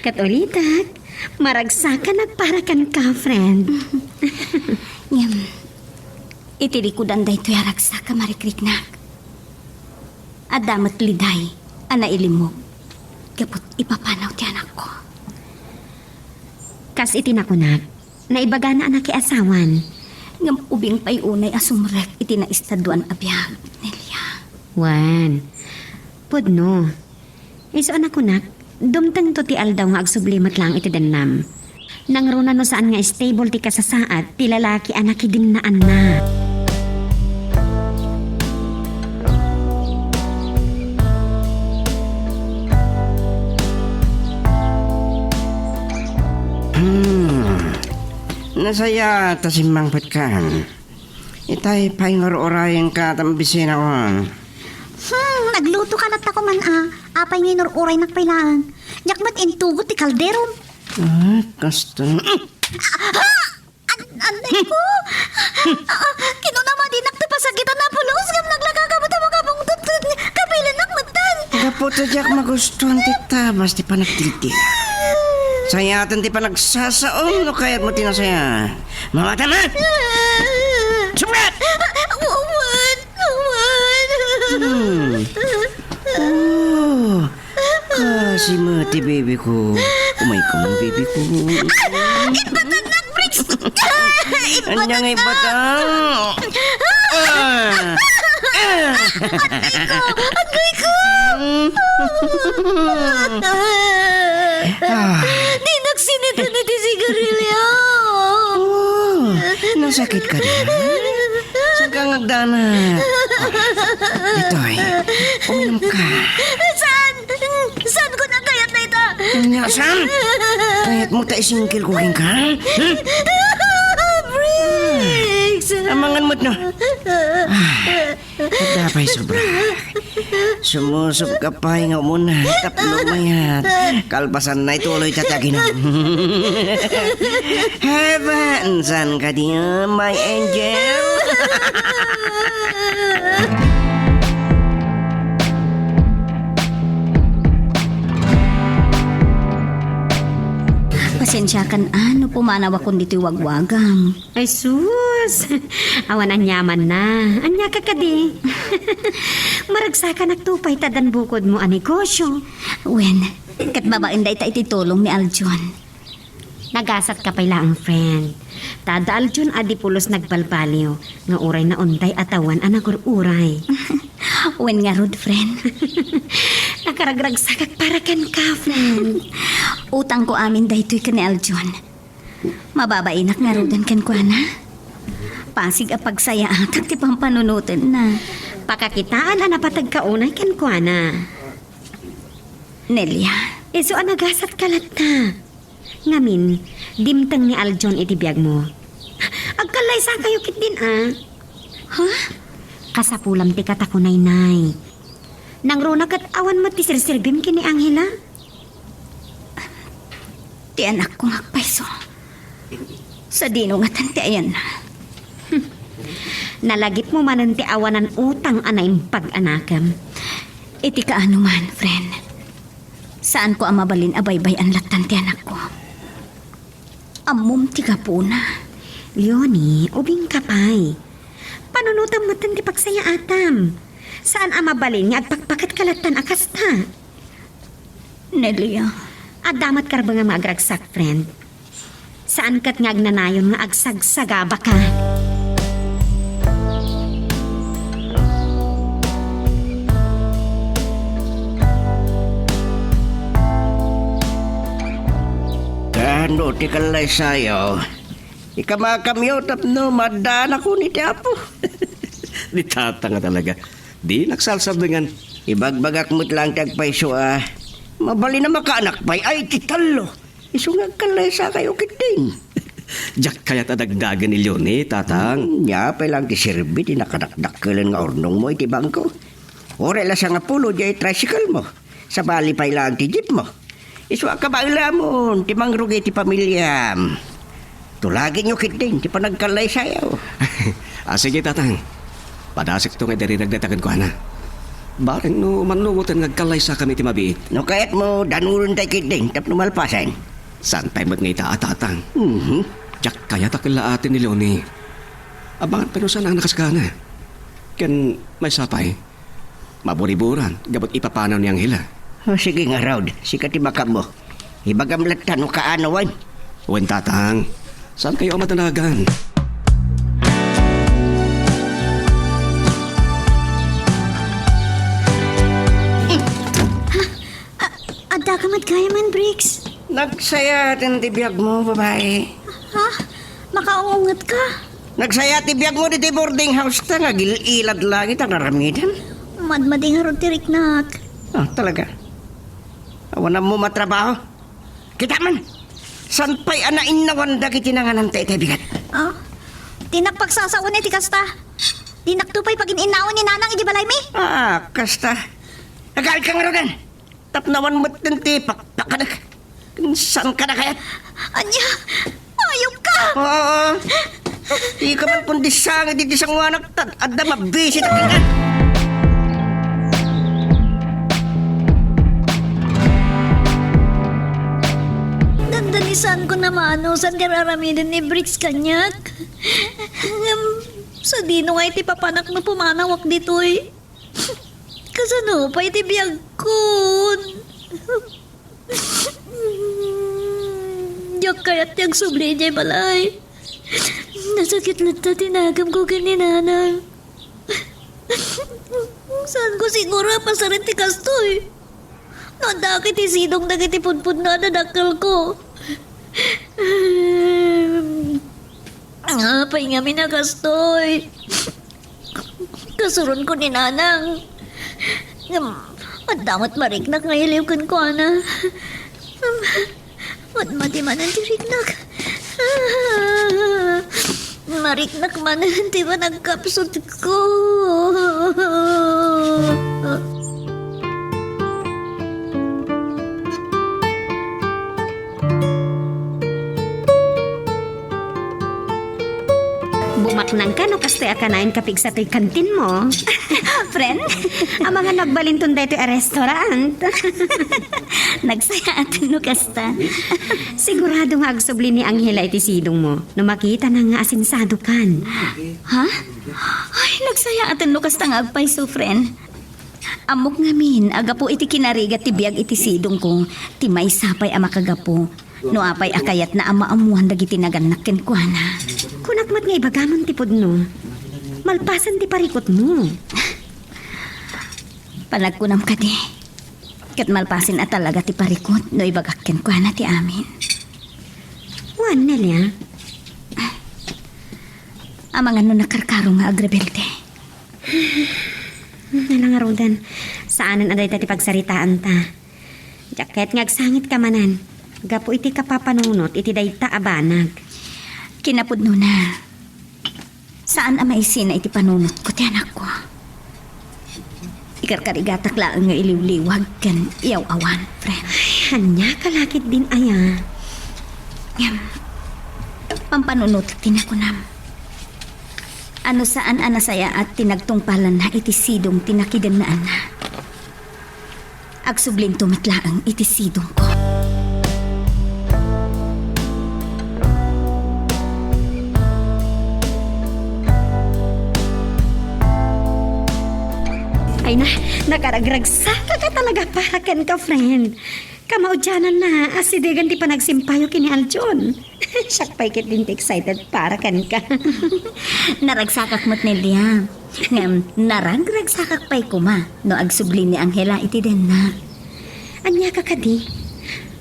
Ket ulitek, maragsakanak para kenka, friend. Ngem, iti likudan daytoy a ragsak a marikriknak, adda met liday a nailimmog gapu ipapanaw ti anakko. Kas iti nakunak, naibagana a nakiasawan. Ngem ubing pay unay a sumrek iti naestaduan a biag, Nelia. Wen, pudno. Isu a nakunak, dumtengto ti aldaw nga agsubli met laeng iti dennam. Nangruna no saan nga stable ti kasasaad ti lalaki a nakidinnaanna. Hmm. Nasayaat ta simmangpetkan. Itay pay nga ur-urayenka ta mabisinaon. Hmm, naglutoka latta koman a. Apay nga inur-uraynak pay laeng? Diak met intugot ti kalderom. Ah, kasta. Ah! An-, anay ko! Ah, kinunam a dinak ti pasakitan a pulos ngem naglagagabet a makabungtot ket kabilenak metten. Gapu ta diak magustuan ti tabas ti panagtiltil. Sayaten ti panagsasaom no kayatmo ti nasaya. Mawata man! Sumrek! Awan! Awan! Hmm. Oh, kasi mo ti baby ko. Umay ka man, baby ko. Ay! Ibatannak, Bricks! Anya nga ibatan? Ah! Ah! Agayko! Agayko! Ah. Dinak sinitan iti sigarilyo! Oh, nasakit ka da? Saan ka nga agdanag? Ditoy, uminom ka. Saan? Saan ko nagkayat na ita? Anya, saan? Kayat mo ta isingkil ko kenka? Hmm? Briggs! Amangan mo't no? Ah, adda pay sobra. Sumusup ka pay nga umuna, tapno mayat. Kalpasan na ituloy ta ti aginom. Heaven, saan ka di, my angel? Pasensiakan a no pumanawakon ditoy wagwagang. Ay sus! Awan aniamanna. Ania ka kadi? Maragsakanakto pay ta addan bukodmo a negosyo. Wen, ket babaen dayta iti tulong ni Aljon. Nagasat ka pay laeng, friend. Ta adda Aljon a di pulos nagbalbaliw nga uray naunday a tawen a nagur-uray. Wen ngarud, friend. Nakaragragsakak para kenka, friend. Utangko amin daytoy ken ni Aljon. Mababainak ngaruden kenkuana. Pasig a pagsayaatak ti pampanunotenna. Pakakitaan a napateg ka unay kenkuana. Nelia. Isu a nagasat ka latta. Ngamin, dimteng ni Aljon iti biagmo. Agkallaysakayo ketdin a. Ha? Kasapulam ti katakunaynay. Nangruna ket awan met ti serserbim ken ni Angela. Ti anakko nga agpayso. Sadino ngatan ti ayanna? Nalagipmo manen ti awanan utang a naimbag a nakem. Iti kaano man, friend. Saanko a mabalin a baybay-an lattan ti anakko. Ammom ti gapuna. Leonie, ubingka pay. Panunotam metten ti pagsayaatam. Saan a mabalin nga agpakpaket ka lattan a kasta. Nelia. Adda met karbengam nga agragsak, friend. Saan ket nga agnanayon nga agsagsagabaka. Kaano ti kallaysayo? Ikamakamyo tapno maaddaanakon iti Apo. Ni Tatang a talaga. Di naksalsaldengan. Ibagbagak met laeng ti agpayso a mabalin a makaanak pay ay ti tallo. Isu nga agkallaysakayo ketdin. Diak kayat a dagdagen ni Leonie, Tatang. Hmm, nia pay laeng ti serbi ti nakadakdakkelen nga urnongmo iti bangko. Uray la sangapulo diay tricycle mo. Sabali pay laeng ti jeep mo. Isu a kabaelamon ti mangrugi ti pamiliam. Tulagenyo ketdin ti panagkallaysayo. Ah, sige, Tatang. Padasekto nga idirirag dayta kenkuana. Bareng no mannuoten nga agkallaysakami iti mabiit. No kayatmo, danuren tay ketdin tapno malpasen. Saan pay met nga ita a Tatang? Mhm. Diak kayat a kellaaten ni Leonie. Abangan pay no saan a nakaskana. Ken maysa pay, maburiburan gapu iti ipapanaw ni Angela. O, sige ngarud, sika ti makapmo. Ibagam latta no kaano wen. Wen, Tatang. Saankayo a madanagan? A-, adda ka met gayamen, Briggs? Nagsayaat ti biagmo, babai. Ha? Makaunget ka? Nagsaya ti biagmo ditoy boarding house ta nga agil-ilad langit a naramiden. Madmadi ngarud ti riknak. Ah, talaga? Awan ammo matrabaho? Kita man, saan pay a nainnawan dagiti nangananta itay bigat? Ah, dinak pagsasawen iti kasta. Dinakto pay pagin-innawan ni Nanang iti balaymi. Ah, kasta. Agaid ka ngaruden. Tapno awan metten ti pakpakanek. Saan ka na kayat? Ania? Ayop ka! Ah, di ka man kundi sangit iti sanguanak, ta adda mabisi ta kenka. Dandani saan ko namano, saan ti ar-aramiden ni Briggs kaniak? Ngem, sadino nga iti papanak no pumanawak ditoy? Kasano pay ti biagkon? Diak kayat ti agsubli idiay balay. Nasakit latta ti nagamko ken ni Nanang. Saanko siguro a pasarit ti kastoy? No adda ket ti sidong dagiti pudpudno a dadakkelko. Apay ngamin a kastoy? Kasuronko ni Nanang. Ngem, adda met mariknak nga iliw kenkuana. Matmati manen ti riknak. Mariknak manen ti panagkapsutko. Bumaknangka no kastoy a kanayon kapigsatoy kantinmo. Friend? Amangan no agbalinton daytoy a restaurant. Nagsayaaten no kasta. Sigurado nga agsubli ni Angela iti sidongmo no makitana nga asensadokan. Ha? Ay, nagsayaaten no kasta nga agpayso, friend. Ammok ngamin a gapu iti kinarigat ti biag iti sidongko, ti maysa pay a makagapu no apay a kayatna a maammoan dagiti nagannak kenkuana. Kunak met nga ibagamon ti pudno. Malpasen ti parikutmo. Panagkunam kadi, ket malpasen a talaga ti parikut no ibagak kenkuana ti amin. Wen, Nelia. Amangan no nakarkaro nga agrebelde. Ala ngaruden, saanen a dayta ti pagsaritaanta. Diak ket nga agsangitka manen, gapu iti kapapanunot iti dayta a banag. Kinapudnona, saan a maisina iti panunotko ti anakko. Ikarkarigatak laeng nga iliwliwag ken iyaw-awan, friend. Ay, ania ka lakit din aya? Ngem, pampanunotek ti nakunam. A no saan a nasayaat ti nagtungpalanna iti sidong ti nakidennaanna. Agsublinto met laeng iti sidongko. Ay na, nakaragragsakak a talaga para kenka, friend. Kamaudiananna, asidegen ti panagsimpayo ken ni Aljon. Siak pay ketdin ti excited para kenka. Naragsakak met, Nelia. Ngem, naragragsakak pay koma no agsubli ni Angela iti denna. Ania ka kadi?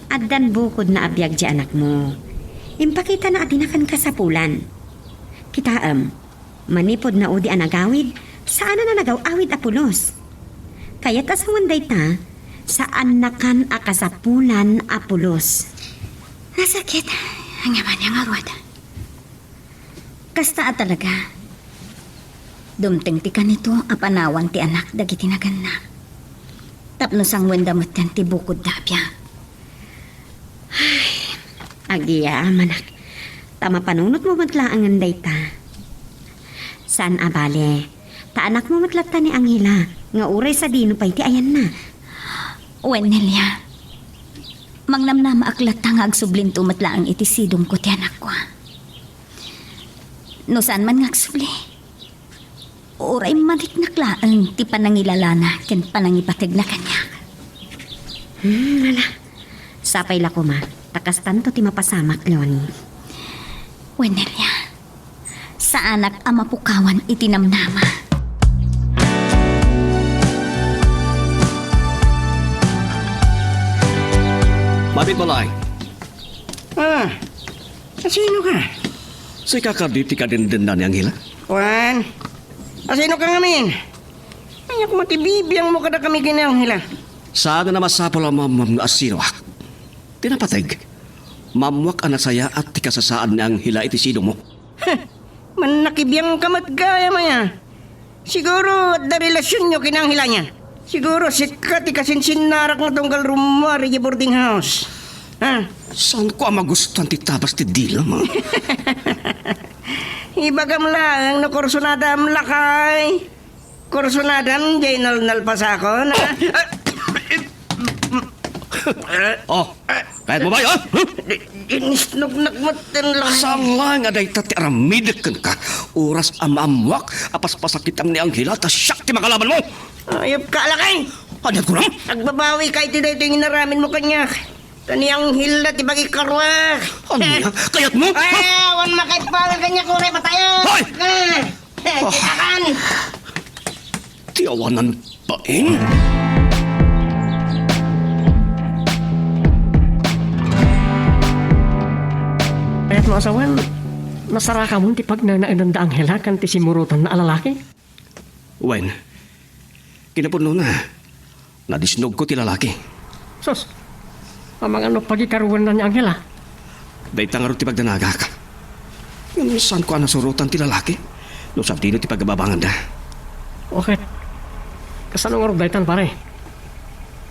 Addan bukodna a biag ti anakmo. Impakitana a dinakan kasapulan. Kitaem, manipud naudi a nagawid, saanan a nagaw-awid a pulos. Kayat a sawen dayta, saannakan a kasapulan a pulos. Nasakit. Ania man nga ngarud? Kasta a talaga. Dumteng ti kanito a panawan ti anak dagiti nagannak. Tapno sanguenda metten ti bukodda a biag. Ay, agyamanak. Ta mapanunotmo met laengen dayta. Saan a bale, ta anakmo met latta ni Angela, nga uray sadino pay ti ayanna. Wen, Nelia. Mangnamnamaak latta nga agsublinto met laeng iti sidongko ti anakko. No saan man nga agsubli, uray mariknak laeng ti panangilalana ken panangipategna kaniak. Hmm, ala. Sapay la koma, ta kastanto ti mapasamak, Leonie. Wen, Nelia, saanak a mapukawan iti namnama. Mabit, balay. Ah, asino ka? Sika kadi ti kadendenna ni Angela? Wen, asino ka ngamin? Ania koma ti bibiangmo kadakami ken ni Angela? Saan a masapul a maammuam nga asinoak. Ti napateg, maammuak a nasayaat ti kasasaad ni Angela iti sidongmo. Heh, mannakibiangka met gayam aya. Siguro adda relasionyo ken ni Angela ania. Siguro sika ti kasinsinnarak nga tunggal rummuar idiay boarding house. Ha? Saanko a magustuan ti tabas ti dilam, a? Ibagam laeng no kursunadam, lakay. Kursunadam, diay nalnalpasakon, a? Oh, kayatmo ba, a? Di, dinisnognak met ti lakay. Saan laeng a dayta ti aramidek kenka. Oras a maammuak a paspasakitam ni Angela, ta siak ti makalabanmo. Ayupka, lakay! Ania ti kunam? Agbabawika iti daytoy nga inaramidmo kaniak. Ta ni Angela ti pagikaruak. Ania? Kayatmo? Ay, awan makaipalan kaniak, uray patayen. Hoy! Ah, eh, Oh. Kitakan. Ti awanan bain? Kayatmo a sawen, nasarakamon ti pagnaenaenanda Angela ken ti simmurotanna a lalaki? Wen, kinapudnona, nadisnogko ti lalaki. Sus, amangan no pagikaruenna ni Angela? Dayta ngarud ti pagdanagak. Ngem saanko a nasurotan ti lalaki no sadino ti pagababanganda. Ket kasano ngarud daytan, pare?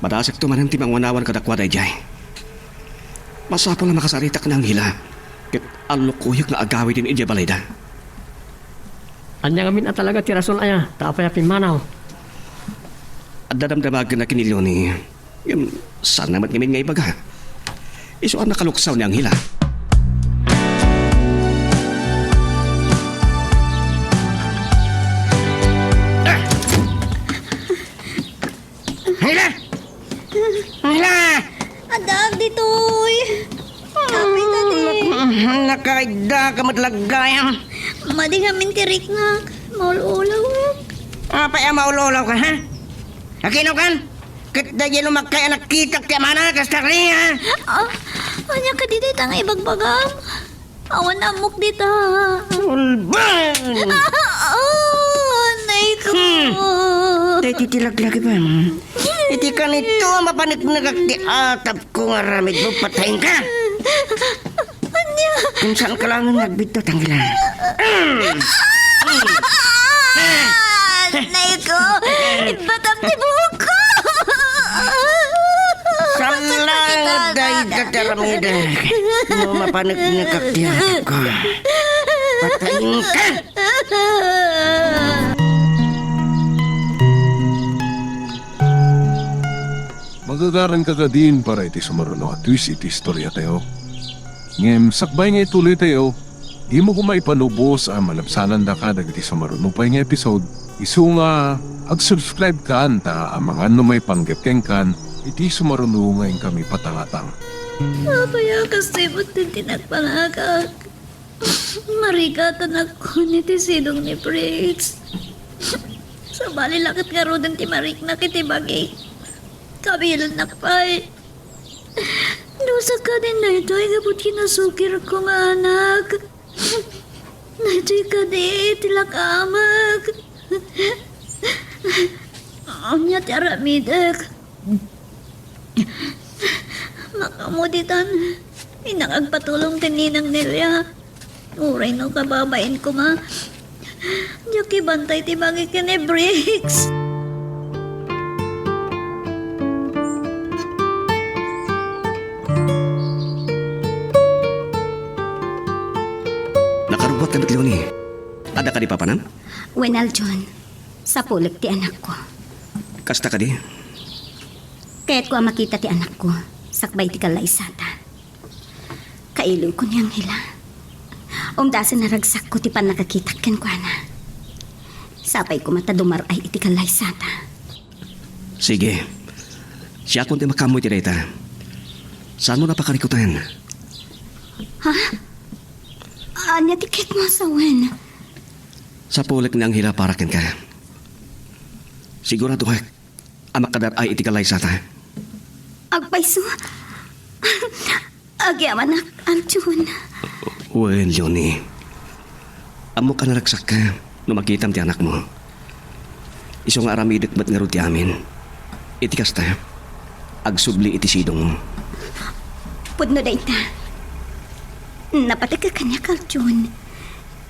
Madasekto manen ti mangwanawan kadakuada idiay. Masapul a makasaritak ni Angela ket allukoyek nga agawiden idiay balayda. Ania ngamin a talaga ti rason aya ta apay a pimmanaw? Adda damdamagenna ken ni Leonie. Ngem, saan met ngamin nga ibaga? Isu a nakaluksaw ni Angela. Angela! Angela! Adda ditoy. Kapita di. Nakaidda ka met la gayam. Madi ngamin ti riknak. Maul-ulaw. Apay a maul-ulaw ka, ha? Akin-o kan? Ket daydiay no makkay a nakitak ti amana, kasta kadi, ha? Ah, ania kadi dayta nga ibagbagam? Awan ammok dita. Ulbeng! Ah, ah, anay ko. Hmm. Daytoy ti laglagipem. Iti kanito a mapaneknekak ti atapko nga aramidmo, patayenka. Ania? Kung saan ka laeng nga agbiddut, Angela. Nay ko, imbatam ti buhok ko. Saan laeng nga dayta ti aramidek no mapaneknekak ti atapko. Patayenka! Magagaranka kadin para iti sumaruno a twist iti istoriatayo. Ngem sakbay nga ituloytayo, dimo koma ipanubos a malabsanandaka dagiti sumaruno pay nga episode, isu nga ag-subscribe kan ta amangan no maipanggep kenkan iti sumaruno nga inkami patangatang. Apay a kastoy met ti nagpangagak? Marigatanak iti sidong ni Briggs. Sabali la ket ngaruden ti mariknak iti bagik. Kabilannak pay. Dusa kadin daytoy gapu ti nasukirko nga anak. Daytoy kadi ti lakamek. Ania ti aramidek? Makamuditan, innak agpatulong ti ninang Nelia. Uray no kababain koma, diak ibantay ti bagi ken ni Briggs. Nakarubbuatka met, Leonie. Adda kadi papanam? Wen, Aljon. Sapulek ti anakko. Kasta kadi? Kayatko a makita ti anakko sakbay ti kallaysata. Kailuyko ni Angela. Umdasen a ragsakko ti pannakakitak kenkuana. Sapay koma ta dumar-ay iti kallaysata. Sige. Siakon ti makaammo iti dayta. Saanmo a pakarikutan? Ha? Ania ti kayatmo a sawen? Sapulek ni Angela para kenka. Siguradoek a makadar-ay iti kallaysata. Agpayso. Agyamanak, Aljon. Wen, Leonie. Ammok a naragsakka no makitam ti anakmo. Isu nga aramidek met ngarud ti amin. Iti kasta, agsubli iti sidongmo. Pudno dayta. Napategka kaniak, Aljon.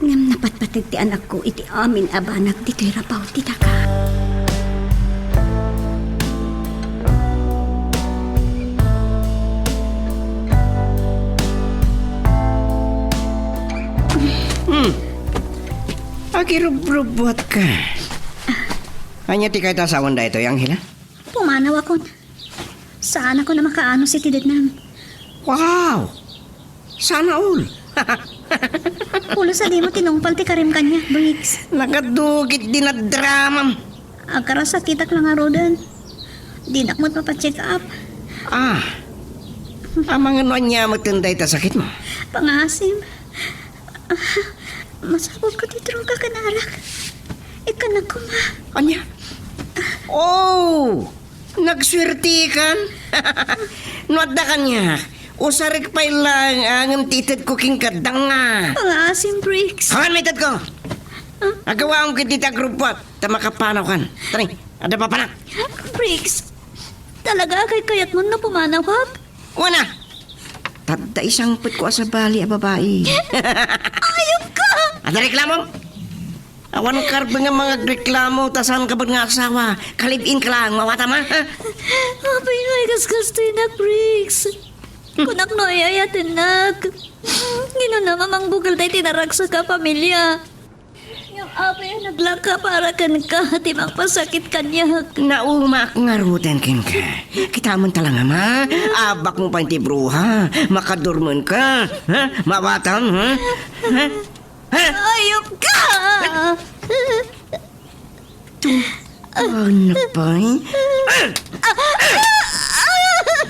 Ngem napatpateg ti anakko iti amin a banag ditoy rabaw ti daga. Hmm. Agirubrubbuatka. Ania ti kayat a sawen daytoy, Angela? Pumanawakon. Saanakon a makaanos iti dednam. Wow! Sana all! Pulos a dimo tinungpal ti karim kaniak, Briggs. Nagadu ketdi nadramam. Agkarasakitak la ngaruden. Dinak met mapa-check up. Ah. Amangan no ania met dayta sakitmo? Pangasim. Ah, masapulko ti droga ken arak. Ikkannak koma. Ania? Oh! Nagsuertekan? No adda kaniak, usarek pay laeng ngem ti itedko kenka danga. Pangaasim, Briggs. Awan maitedko. Ah? Agawaam ketdi ti agrupot ta makapanawkan. Tara, adda papanak. Briggs, talaga a kaykayatmon no pumanawak? Wen a. Tadda isangpetko a sabali a babai. Ayupka! Adda reklamo? Awan karbeng nga mangagreklamo ta saanka met nga asawa. Ka-live-in ka laeng, mawatam, ha? Ha? Apay nga igasgastoynak, Briggs? Kunak no ay-ayatennak. Nganuna nga mangbukel daytoy naragsak a pamilia. Ngem apay a naglaka para kenka ti mangpasakit kaniak. Naumaak ngaruden kenka. Kitaem talaga, ma. Abbakmo pay ti bruha. Makadurmenka. Ha? Mawatam, ha? Ha? Ha? Ayupka! Anak pay.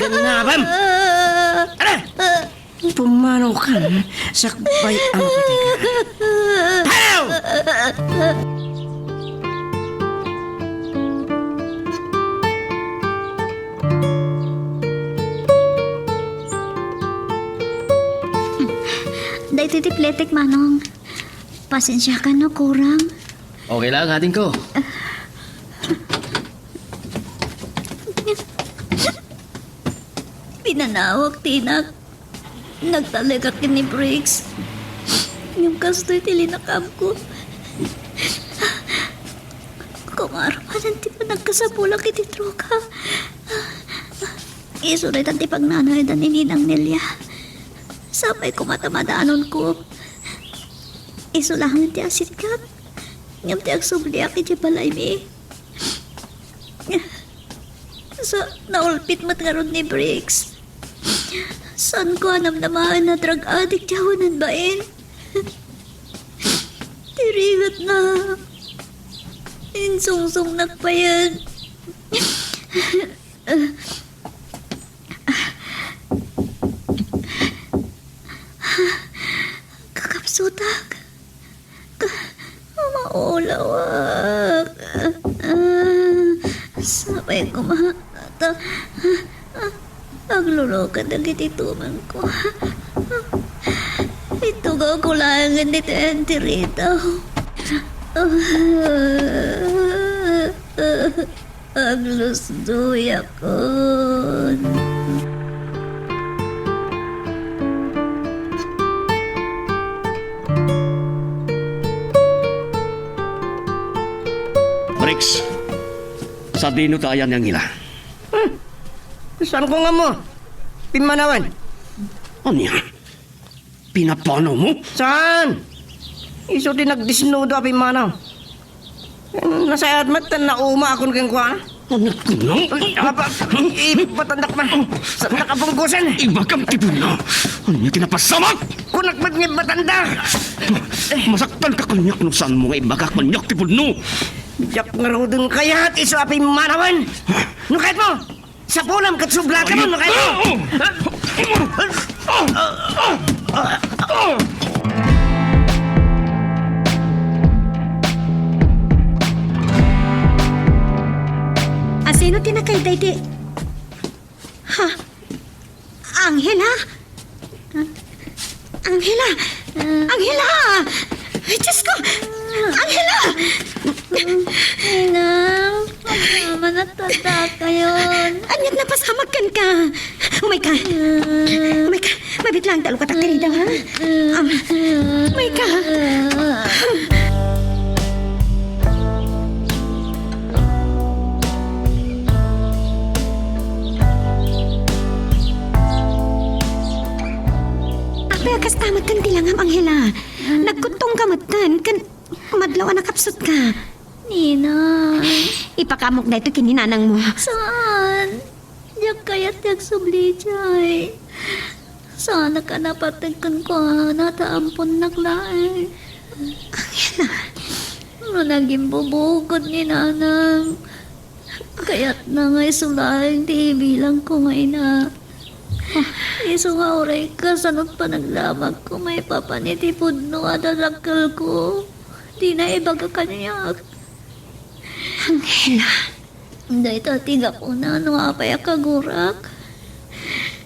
Ganabam! Ala! Pumanawkan, sakbay ang patay ka. Panaw! Daytoy ti pletek, Manong. Pasensiakan no kurang. Okay lang, adingko. Pinanawak ti inak. Nagtalek ken ni Briggs. Ngem kastoy ti linakaamko. Kumarumanen ti panagkasapulak iti droga. Isu daytan ti pagnanayodan ni Ninang Nelia. Sapay koma ta madanonko. Isu laeng ti asiddek. Ngem ti agsubliak iti balaymi. Sa, naulpit met ngarud ni Briggs. Saanko a namnamaen a drug addict ti awanen bain. Ti rigatna, insungsongnak payen. Kakapsutak. Ka-, maulawak. Sapay koma ta aglulukat dagiti tumengko. Itugawko laengen ditoy enterita. Aglusdoyakon. Briggs, sadino ta ayan ni Angela? Hmm. Saanko nga ammo. Pimmanawen. Ania? Pinapanawmo? Saan? Isu ti nagdesnudo a pimmanaw. Nasayaat met ta naumaakon kenkuana. Anak ko na. Aba, ibatandak man. Saannak a bunggosen. Ibagam ti pudno. Ania ti napasamak? Kunak met nga ibatanda. Masaktanka kaniak no saanmo nga ibaga kaniak ti pudno. Diak ngaruden kayat isu a pimmanawen. No kayatmo, sapulam ket sublakam, no kayatmo. Asino ti nakaydaydi? Ha? Angela? Angela! Angela! Ay, Diyos ko! Angela! Ninang, mama, natatakayon. Aniat napasamak kenka? Umayka. Umayka. Mabit lang, talukatak ti ridaw, ha? Um, umayka. Apay a kasta metten ti langam, Angela? Nagkuttongka metten, ken madlaw a nakapsutka. Ninang. Ipakaamok daytoy ken ni nanangmo. Saan? Diak kayat ti agsubli idiay. Saanak a napateg kenkuana ta amponnak laeng. Angela. No nagimbubukod ni nanang, kayatna nga isu laeng ti ibilangko nga ina. Isu nga uray kasano ti panagdamagko maipapan iti pudno a dadakkelko. Dina ibaga kaniak. Angela. Dayta ti gapuna no apay a kagurak.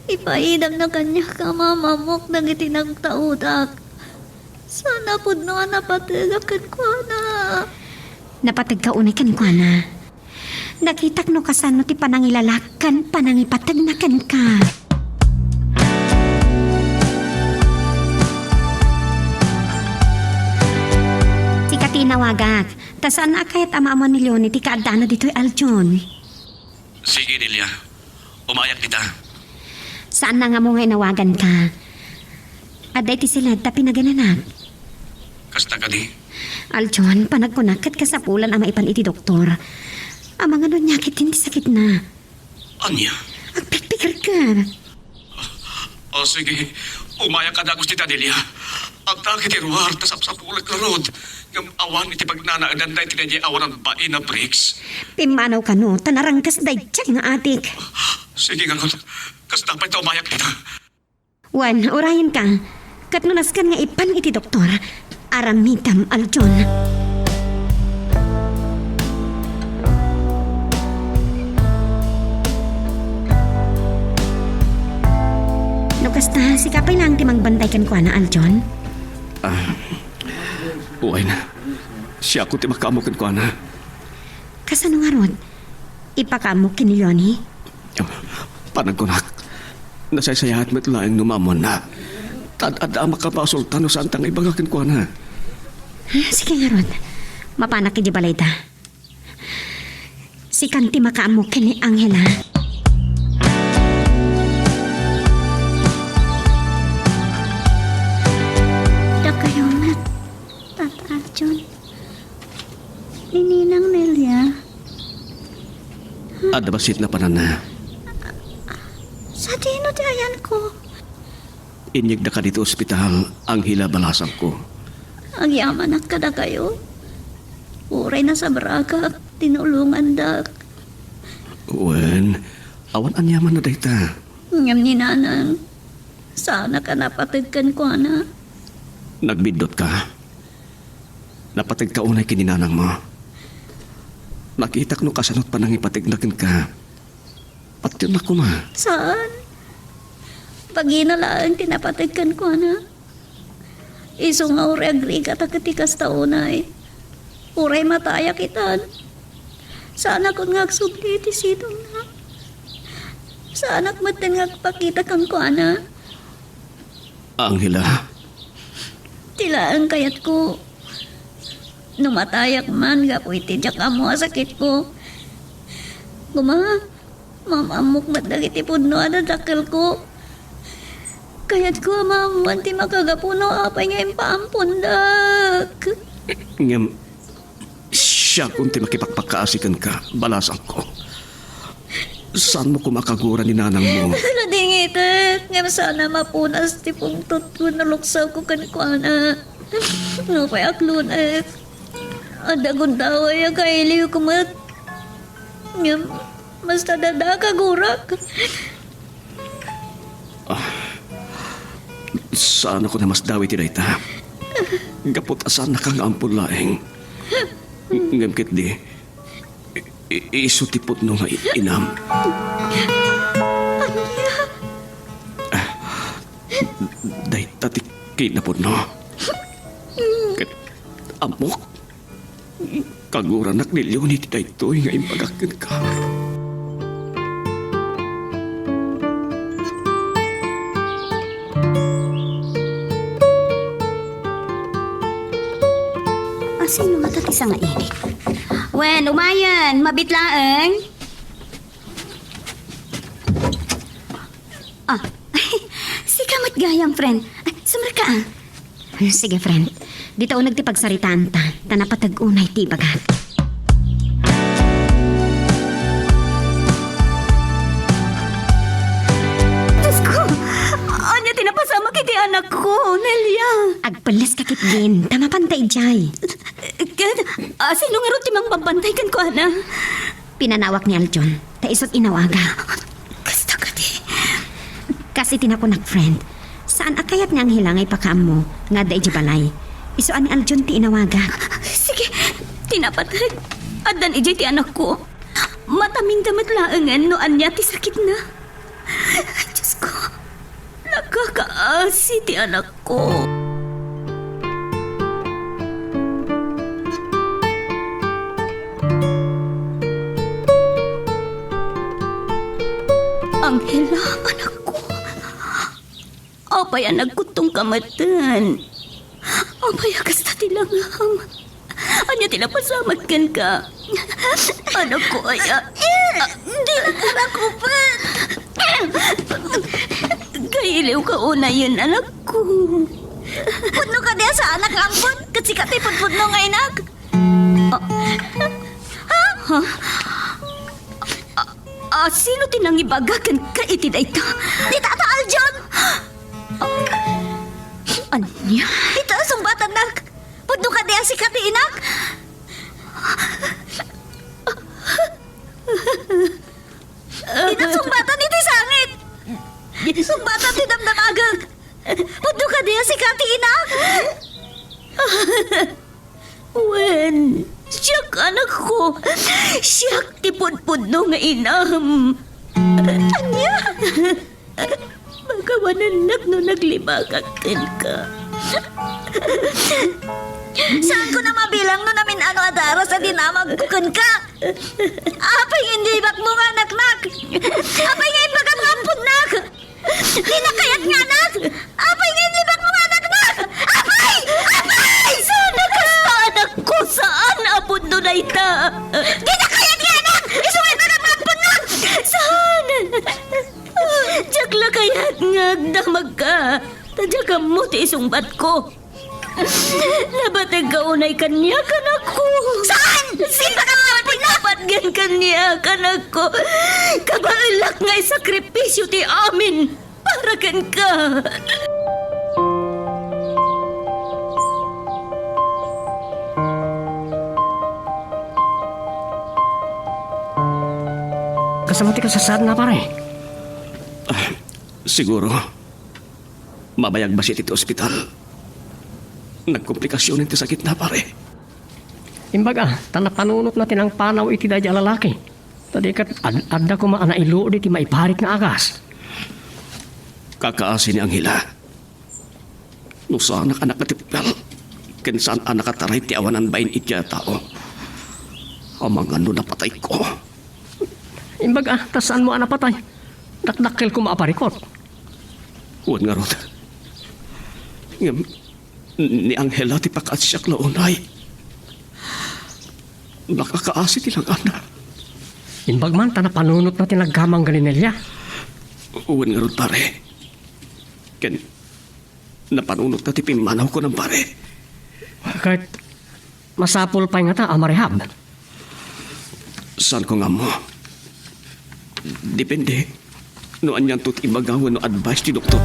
Ipaidamna kaniak a maammok dagiti nagtaudak. Saan a pudno a napategak kenkuana. Napategka unay kenkuana. Nakitak no kasano ti panangilalak ken panangipategna kenka. Sika ti inawagak. Ta saan a kayat a maammuan ni Leonie ti kaaddana ditoy, Aljon. Sige, Delia. Umayak dita. Saan na nga mo nga inawaganka. Adda iti siled ta pinagananak. Kasta kadi? Aljon, panagkunak ket kasapulan a maipan iti doktor. Amangan no ania ketdin ti sakitna. Ania? Agpikpikirka. O, sige. Umayak ka dagus ti Delia. Agtak iti ruar ta sapsapulek ngarud. Ngem awan iti pagnanaedan daytoy daydiay awanan bain a brakes. Pimmanaw kano, ta naranggas daydiay nga atik. Sige ngarud. Kasta pay ta umayak dita. Wen, urayenka. Ket no nasken nga ipan iti doktor, aramidem, Aljon. No kasta, sika pay laeng ti mangbantay kenkuana, Aljon? Ah, wen, siakon ti makaammo kenkuana. Kasano ngarud? Ipakaammok ken ni Leonie? Panagkunak, nasaysayaat met laeng no maammoanna. Ta ad-adda a makabasolta no saanta nga ibaga kenkuana. Ah, sige ngarud. Mapanak idiay balayda. Sikan ti makaammo ken ni Angela. Dakayo met, Tata Aljon. Ni Ninang Nelia. Adda bassit napananna. Sadino ti ayanko? Inyegdaka ditoy ospital, Angela, balasangko. Agyamanak kadakayo. Uray nasabragak, tinulongandak. Wen, awan aniamanna dayta. Ngem ni Nanang, saanak a napateg kenkuana. Nagbiddutka? Napategka unay ken ni nanangmo. Nakitak no kasano ti panangipategna kenka. Patiennak koma. Saan? Bagina laeng ti napateg kenkuana. Isu nga uray agrigat a ket ti kasta unay. Uray matayak itan. Saanakon nga agsubli iti sidongna. Saanak metten nga agpakita kenkuana. Angela. Ti laeng kayatko. No matayak man gapu iti diak ammo a sakitko, koma, maam-ammok met dagiti pudno a dadakkelko. Kayatko a maammoan ti makagapu no apay nga impaampondak. Ngem, siakon ti makipakpakaasi kenka, balasangko. Saanmo koma a kaguran ni nanangmo? Nadingitek, ngem saan a mapunas ti pungtotko no luksawko kenkuana. Nupay aklonek, adda gundaway a kailiwko met. Ngem, basta adda a kagurak. Ah, saanakon a masdawi ti dayta. Gapu ta saannaka nga ampon laeng. Ngem ketdi, i-, i-, isu ti pudno nga i-, inam. Ania? Ah, dayta ti kinapudno. Ket ammok, kaguranak ni Leonie ti daytoy nga imbagak kenka. Asino ngata ti sangainit? Wen, umayen, mabit laeng. Ah, sika met gayam, friend. Ay, sumrek ka, ah. Sige, friend. Dita uneg ti pagsaritaanta, ta napateg unay ti ibagak. Diyos ko! Ania ti napasamak iti anakko, Nelia? Agpelles ka ketdin, ta mapanta idiay. Ket, asino ngarud ti mangbabantay kenkuana? Pinanawak ni Aljon, ta isu't inawagak. Kasta kadi. Kas iti nakunak, friend, saan a kayat ni Angela nga ipakaammo nga adda idiay balay. Isu a ni Aljon ti inawagak. Sige, ti napateg. Addan idiay ti anakko. Matamingda met laengen no ania ti sakitna. Ay, Diosko, nakakaasi ti anakko. Angela, anakko. Apay a nagkuttongka metten? Apay a kasta ti langam? Ania ti napasamak kenka? Anakko aya? Eh, di na karakupan. Kailiwka unayen, anakko. Pudno kadi a saanak nga ampon? Ket sika ti pudpudno nga inak? Ah. Ha? Ah, sino ti nangibaga kenka iti dayta? Ni Tata Aljon! Ania? Ita a sungbatannak. Pudno kadi a sika ti inak? Ita sungbatan iti sangit. Sungbatan ti damdamagek. Pudno kadi a sika ti inak? Wen, siak, anakko. Siak ti pudpudno nga inam. Ania? Pagawanennak no naglibakak kenka. Saanko a mabilang no namin-ano a daras a dinamagko kenka. Apay nga inlibakmo nga anaknak? Apay nga imbagam nga amponnak? Dina kayat nga anak! Apay nga inlibakmo nga anaknak? Apay! Apay! Saan a kasta, anakko? Saan a pudno dayta? Dina kayat nga anak! Isu nga imbagam nga amponnak! Saan? Diak la kayat nga agdamagka. Ta diak ammo ti isungbatko. Nabategka unay kaniak, anakko. Saan? Saan ka nga pinapatgan kaniak, anakko? Kabaelak nga isakripisyo ti amin para kenka. Kasano ti kasasaadna, pare? Ah, siguro. Mabayag bassit iti ospital. Nagkomplikasionen ti sakitna, pare. Imbag a, ta napanunotna ti nangpanaw iti daydi a lalaki. Ta di ket ad-, adda koma a nailuod iti maiparit nga agas. Kakaasi ni Angela. No saanak a nakatipikal, ken saan a nakataray ti awanan bain iti a tao. Amangan no napatayko. Imbag a, ta saanmo a napatay. Dakdakkel koma a parikut. Wen ngarud. Ngem, ni Angela ti pakaasiak la unay. Nakakaasi ti langanna. Imbag man ta napanunotna ti naggamang gali ni Nelia. Wen ngarud, pare. Ken napanunotna ti pimmanawko, pare. Ket masapul pay ngata a marehab? Saanko nga ammo. Depende no anianto ti ibaga wenno advice ti doktor.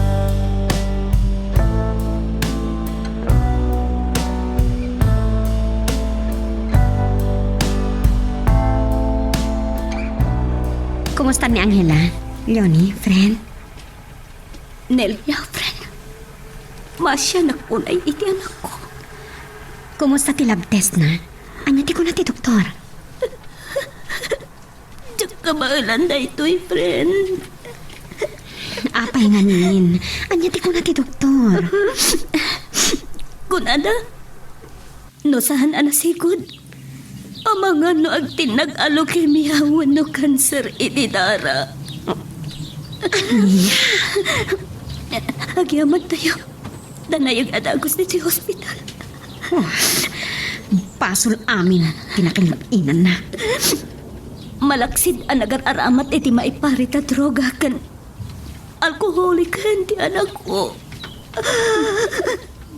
Kumusta ni Angela? Leonie, friend? Nelia, friend. Maasianak unay iti anakko. Kumusta ti lab test na? Ania ti kuna ti doktor? Diak kabaelan daytoy, friend. Apay ngamin? Ania ti kuna ti doktor? Kunada, no saan a nasigud, amangan no agtinnag a leukemia wenno kanser iti dara. Agyamantayo. Ta nayeg a dagus ditoy ospital. Oh, basol amin ti nakilab-inanna. Malaksid a nagar-aramat iti maiparit a droga ken alkoholiken ti anakko.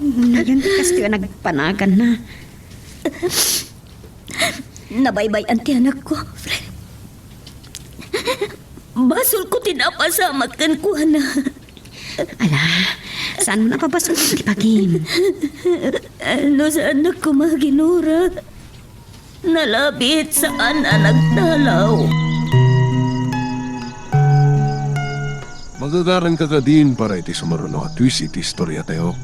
Nayon ti kastoy a nagpanaganna. Nabaybay-an ti anakko, friend. Basolko ti napasamak kenkuana. Ala, saanmo a pabasolon ti bagim? No saannak koma aginura, nalabit saan a nagdalaw. Magagaranka kadin para iti sumaruno a twist iti istoriatayo.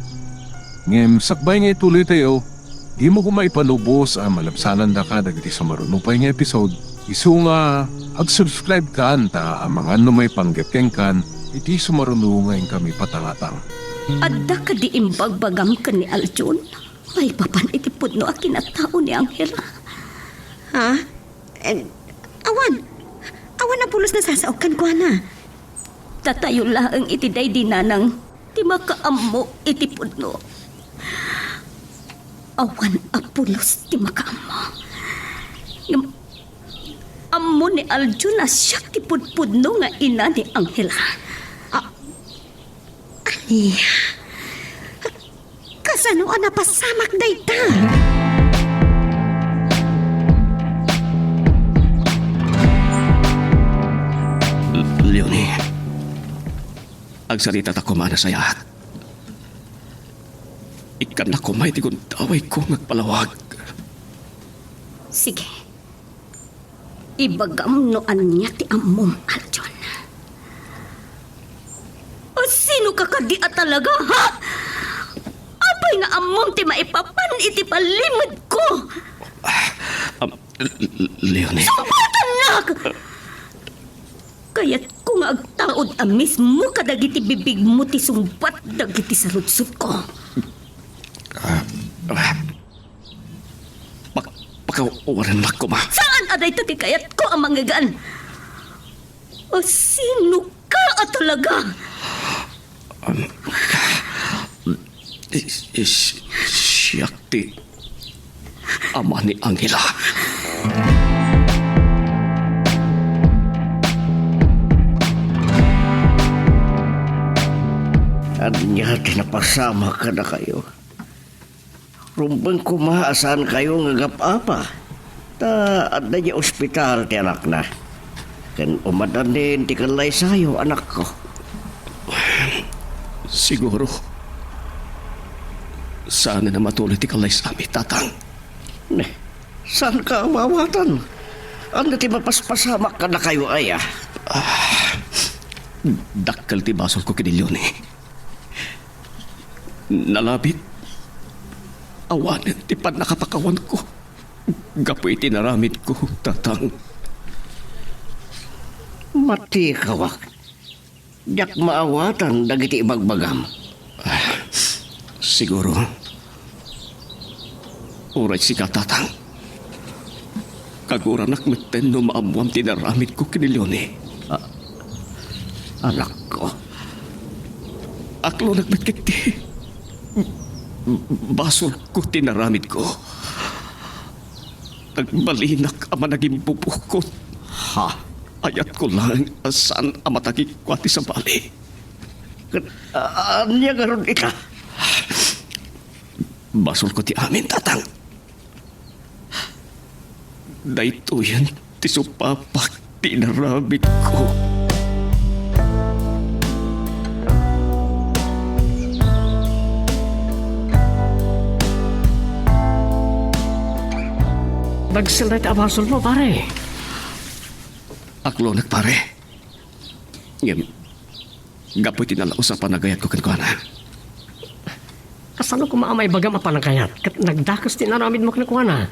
Ngem sakbay nga ituloytayo, Dimo koma ipanubos a malabsanandaka dagiti sumaruno pay nga episode, isu nga ag-subscribe kan ta amangan no maipanggep kenkan iti sumaruno nga inkami patangatang. Adda kadi imbagbagam ken ni Aljon maipapan iti pudno a kinatao ni Angela? Ha? Eh, awan. Awan a pulos nasasaok kenkuana. Datayo laeng iti daydi nanang ti makaammo iti pudno. Awan a pulos ti makaammo. Ngem ammo ni Aljon a siak ti pudpudno nga ina ni Angela. A-, ania? Kasano a napasamak dayta? Leonie, agsarita ta koma a nasayaat. Ikkannak koma iti gundawayko nga agpalawag. Sige. Ibagam no ania ti ammom, Aljon. O, sinoka kadi a talaga, ha? Apay nga ammom ti maipapan iti palimedko? Ah, um, L-, L-, Leonie. Sungbatannak! Kayatko nga agtaud a mismo kadagiti bibigmo ti sungbat dagiti sarudsodko. Ah, ah. Pak-, pakawarennak koma. Saan a dayta ti kayatko a mangngegan? O, sinoka a talaga? Um, is-, is-, siak ti ama ni Angela. Ania ti napasamak kadakayo? Rumbeng koma a saankayo nga agap-apa, ta adda idiay ospital ti anakna. Ken umaddanen ti kallaysayo, anakko. Siguro, saanen a matuloy ti kallaysami, Tatang. Ne, saanka a maawatan? Ania ti mapaspasamak kadakayo aya? Ah, dakkel ti basolko ken ni Leonie. Nalabit. Awanen ti pannakapakawanko gapu iti inaramidko, Tatang. Matikawak. Diak maawatan dagiti ibagbagam. Ah, siguro. Uray sika, Tatang. Kaguranak metten no maammoam ti inaramidko ken ni Leonie. A-, anakko. Aklonak met ketdi. Basolko ti inaramidko. Agbalinak a managimbubukot. Ha? Ayatko laeng a saan a matagikua ti sabali. Ket, a-, ania ngarud ita? Basolko ti amin, Tatang. Daytoyen ti supapak ti inaramidko. Nagselda iti basolmo, pare. Aklonak, pare. Ngem, gapu iti nalaus a panagayatko kenkuana. Kasano koma a maibagam a panagayat ket nagdakes ti inaramidmo kenkuana?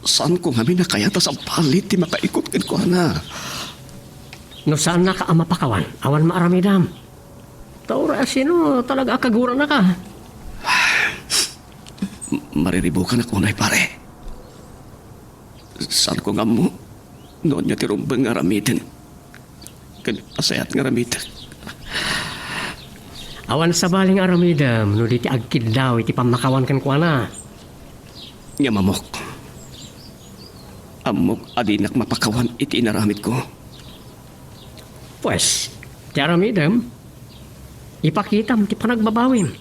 Saanko ngamin a kayat a sabali ti makaikut kenkuana. No saannaka a mapakawan, awan maaramidam. Ta uray a sino, talaga a kaguranaka. Mariribukanak unay, pare. Saanko nga ammo no ania ti rumbeng nga aramiden ken pasayaat nga aramidek. Awan sabali nga aramidem no di ti agkiddaw iti pammakawan kenkuana. Ngem ammok. Ammok a dinak mapakawan iti inaramidko. Pues, ti aramidem, ipakitam ti panagbabawim.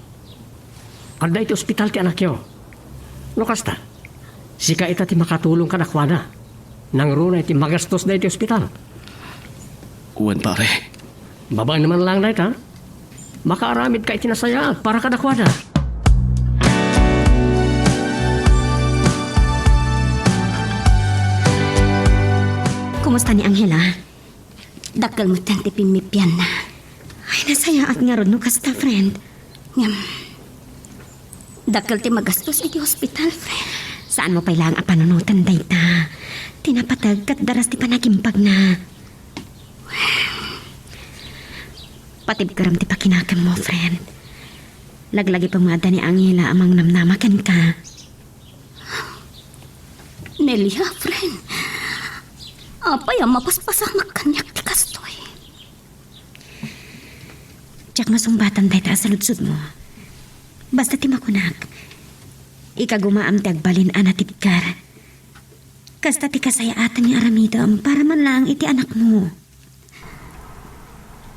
Adda iti ospital ti anakyo. No kasta, sika ita ti makatulong kadakuada. Nangruna iti magastos daytoy ospital. Wen, pare. Babaen man laeng dayta, makaaramidka iti nasayaat para kadakuada. Kumusta ni Angela? Dakkel metten ti pimmippianna. Ay, nasayaat ngarud no kasta, friend. Ngem, Dakkel ti magastos iti hospital, friend. Saanmo pay laeng a panunoten dayta. Ti napateg ket daras ti panagimbagna. Patibkerem ti pakinakemmo, friend. Laglagipem nga adda ni Angela a mangnamnama kenka. Nelia, friend. Apay a mapaspasamak kaniak ti kastoy? Diak masungbatan dayta a saludsodmo. Basta ti makunak, ikagumaam ti agbalin a natibker. Kasta ti kasayaatan nga aramidem para man laeng iti anakmo.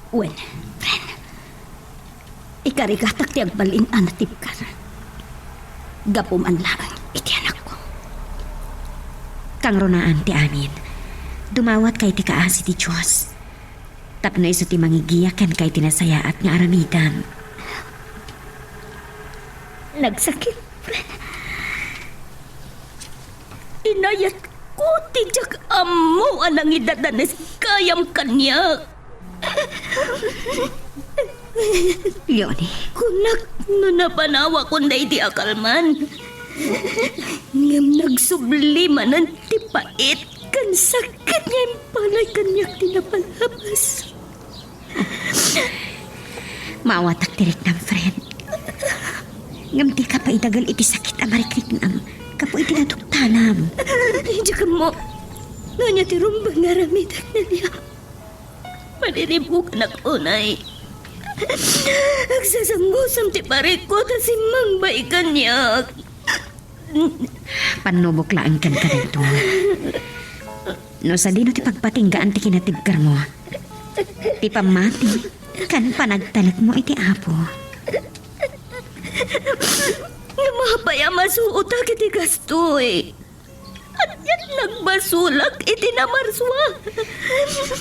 Wen, friend. Ikarigatak ti agbalin a natibker. Gapu man laeng iti anakko. Kangrunaan ti amin. Dumawatka iti kaasi ti Dios. Tapno isu ti mangigiya kenka iti nasayaat nga aramidem. Nagsakit, friend. Inayatko ti diak ammo a nangidadanes gayam kaniak. Leonie. Kunak no napanawakon daydi a kalman. Ngem nagsubli manen ti pait ken sakit nga impalay kaniak ti napalabas. Maawatak ti riknam, friend. Ngem dika pay idagel iti sakit a marikriknam gapu iti naduktalam. Diak ammo no ania ti rumbeng nga aramidek, Nelia. Maniribukanak unay. Agsasangusam ti parikko ta simmangbay kaniak. Pannubok laeng kenka daytoy. No sadino ti pagpatinggaan ti kinatibkermo, ti pammati ken panagtalekmo iti Apo. Ngem apay a masuotak iti kastoy? Ania't nagbasolak iti namarsua?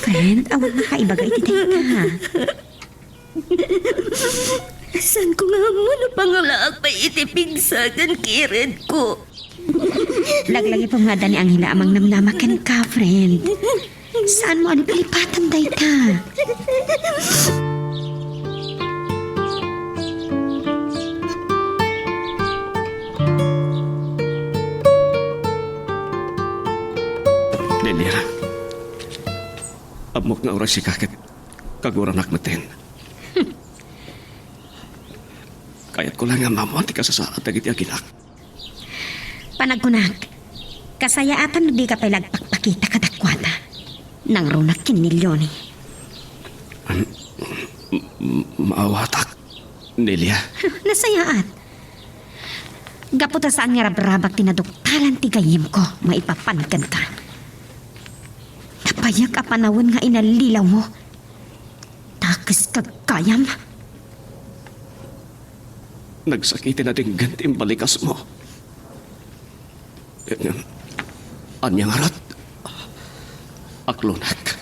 Friend, awan makaibaga iti dayta. Saanko nga ammo no pangalaak pay iti pigsa ken kiredko. Laglagipem nga adda ni Angela a mangnamnama kenka, friend. Saanmo a lipatan dayta? Nelia, ammok nga uray sika ket kaguranak metten. Kayatko laeng nga maammoan ti kasasaad dagiti aginak. Panagkunak, kasayaatan no dika pay la agpakpakita kadakuada. Nangrunak ken ni Leonie. M-, m-, maawatak, Nelia. Nasayaat. Gapu ta saan nga rabrabak ti naduktalan ti gayyemko maipapan kenka. Napayak a panawen nga inallilawmo. Dakes gagayam. Nagsakit ti nadinggen ti imbalikasmo. Ngem, ania ngarud? Aklonak.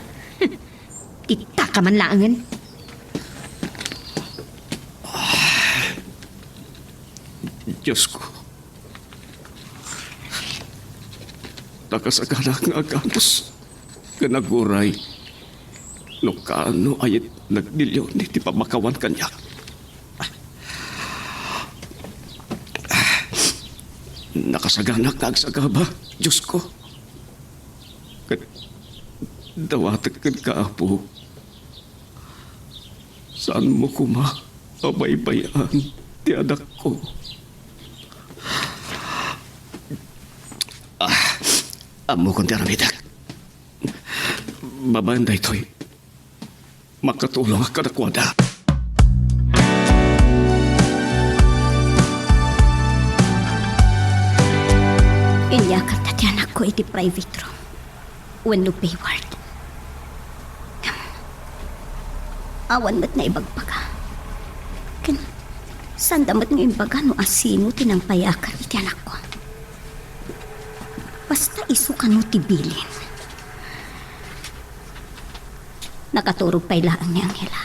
Itaka man laengen. Diosko. Nakasaganak nga aganus ken aguray no kaano a yetneg ni Leonie ti pammakawan kaniak. Nakasaganak nga agsagaba, Diosko. Ket dawatek kenka, Apo. Saanmo koma a baybay-an ti anakko. Ah, ammokon ti aramidek. Babaen daytoy, makatulongak kadakuada. Inyakanta ti anakko iti private room wenno P ward. Awan met naibagbaga. Ken, sanda met nga imbaga no asino ti nangpayakar iti anakko. Basta isu kano ti bilin. Nakaturog pay laeng ni Angela.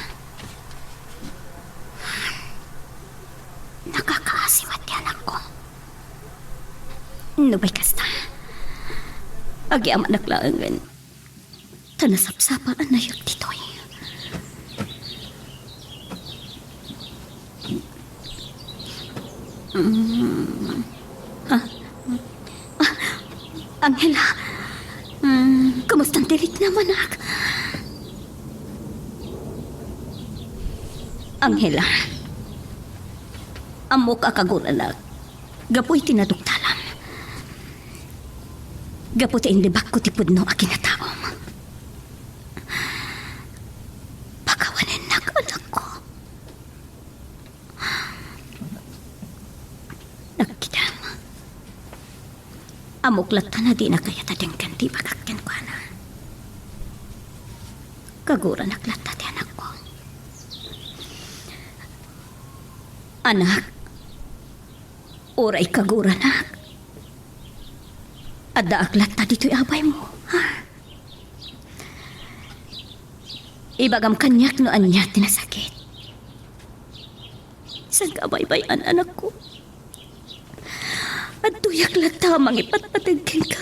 Nakakaasi met ti anakko. No bay kasta, agyamanak laengen ta nasapsapa a nayak ditoy. Mm. Ah, ah, Angela. Mm, kumusta ti riknam, anak? Angela, ammok a kaguranak gapu iti naduktalam. Gapu ta inlibakko ti pudno a kinataom. Pakawanennak, anakko. Nagkidam. Ammok latta a dina kayat a denggen ti ibagak kenkuana. Kaguranak latta ti anakko. Anak, uray kaguranak, addaak latta ditoy a baymo, ha? Ibagam kaniak no ania ti nasakit. Saan ka baybay-an, anakko? Adtoyak latta a mangipatpateg kenka.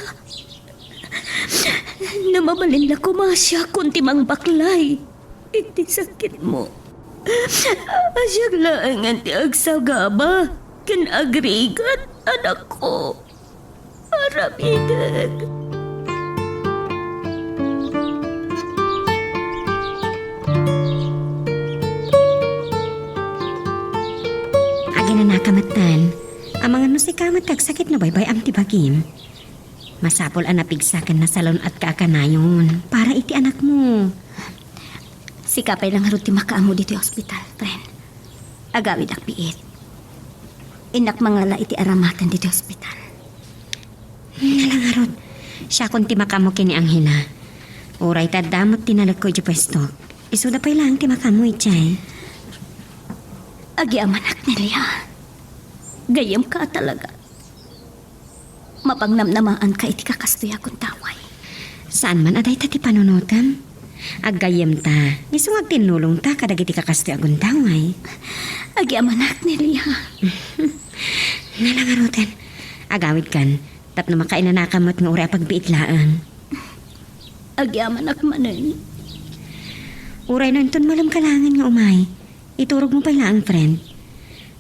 No mabalin la koma, siakon ti mangbaklay iti sakitmo. Siak laengen ti agsagaba ken agrigat, anakko. Aramidek. Aginanaka metten. Amangan no sika met ti agsakit no baybay-am ti bagim. Masapul a napigsa ken nasalun-atka a kanayon para iti anakmo. Sika pay la ngarud ti makaammo ditoy ospital, friend. Agawidak biit. Innak mangala iti aramaten ditoy ospital. Nala ngarud, siakon ti makaammo ken ni Angela. Uray ta adda met ti nalekko idiay puesto. Isuda pay laeng ti makaammo idiay. Agyamanak, Nelia. Gayyemka a talaga. Mapangnamnamaanka iti kakastoy a gundaway. Saan man a dayta ti panunotem? Aggayyemta, isu nga agtinnulongta kadagiti kakastoy a gundaway. Agyamanak, Nelia. Nala ngaruden, agawidkan, tapno makainanaka met nga uray apagbiit laeng. Agyamanak manen. Uray no inton malemka laengen nga umay, iturogmo pay laeng, friend.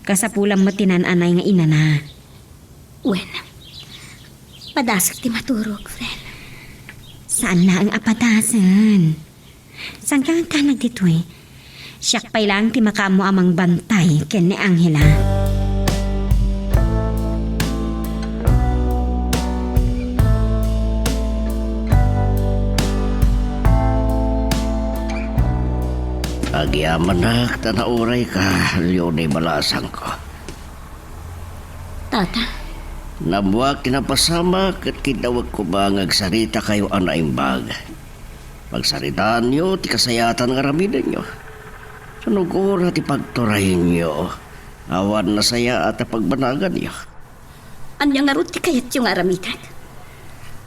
Kasapulam met ti naan-anay nga inana. Wen, padasek ti maturog, friend. Saan laeng a padasen. Saan ka nga agtanag ditoy? Siak pay laeng ti makaammo a mangbantay ken ni Angela. Agyamanak ta naurayka, Leonie, balasangko. Tata. Nammuak ti napasamak ket kiddawek koma nga agsaritakayo a naimbag. Pagsaritaanyo ti kasayaatan nga aramidenyo. Saan gura ti pagturayenyo, awan nasayaat a pagbanaganyo. Ania ngarud ti kayatyo nga aramiden?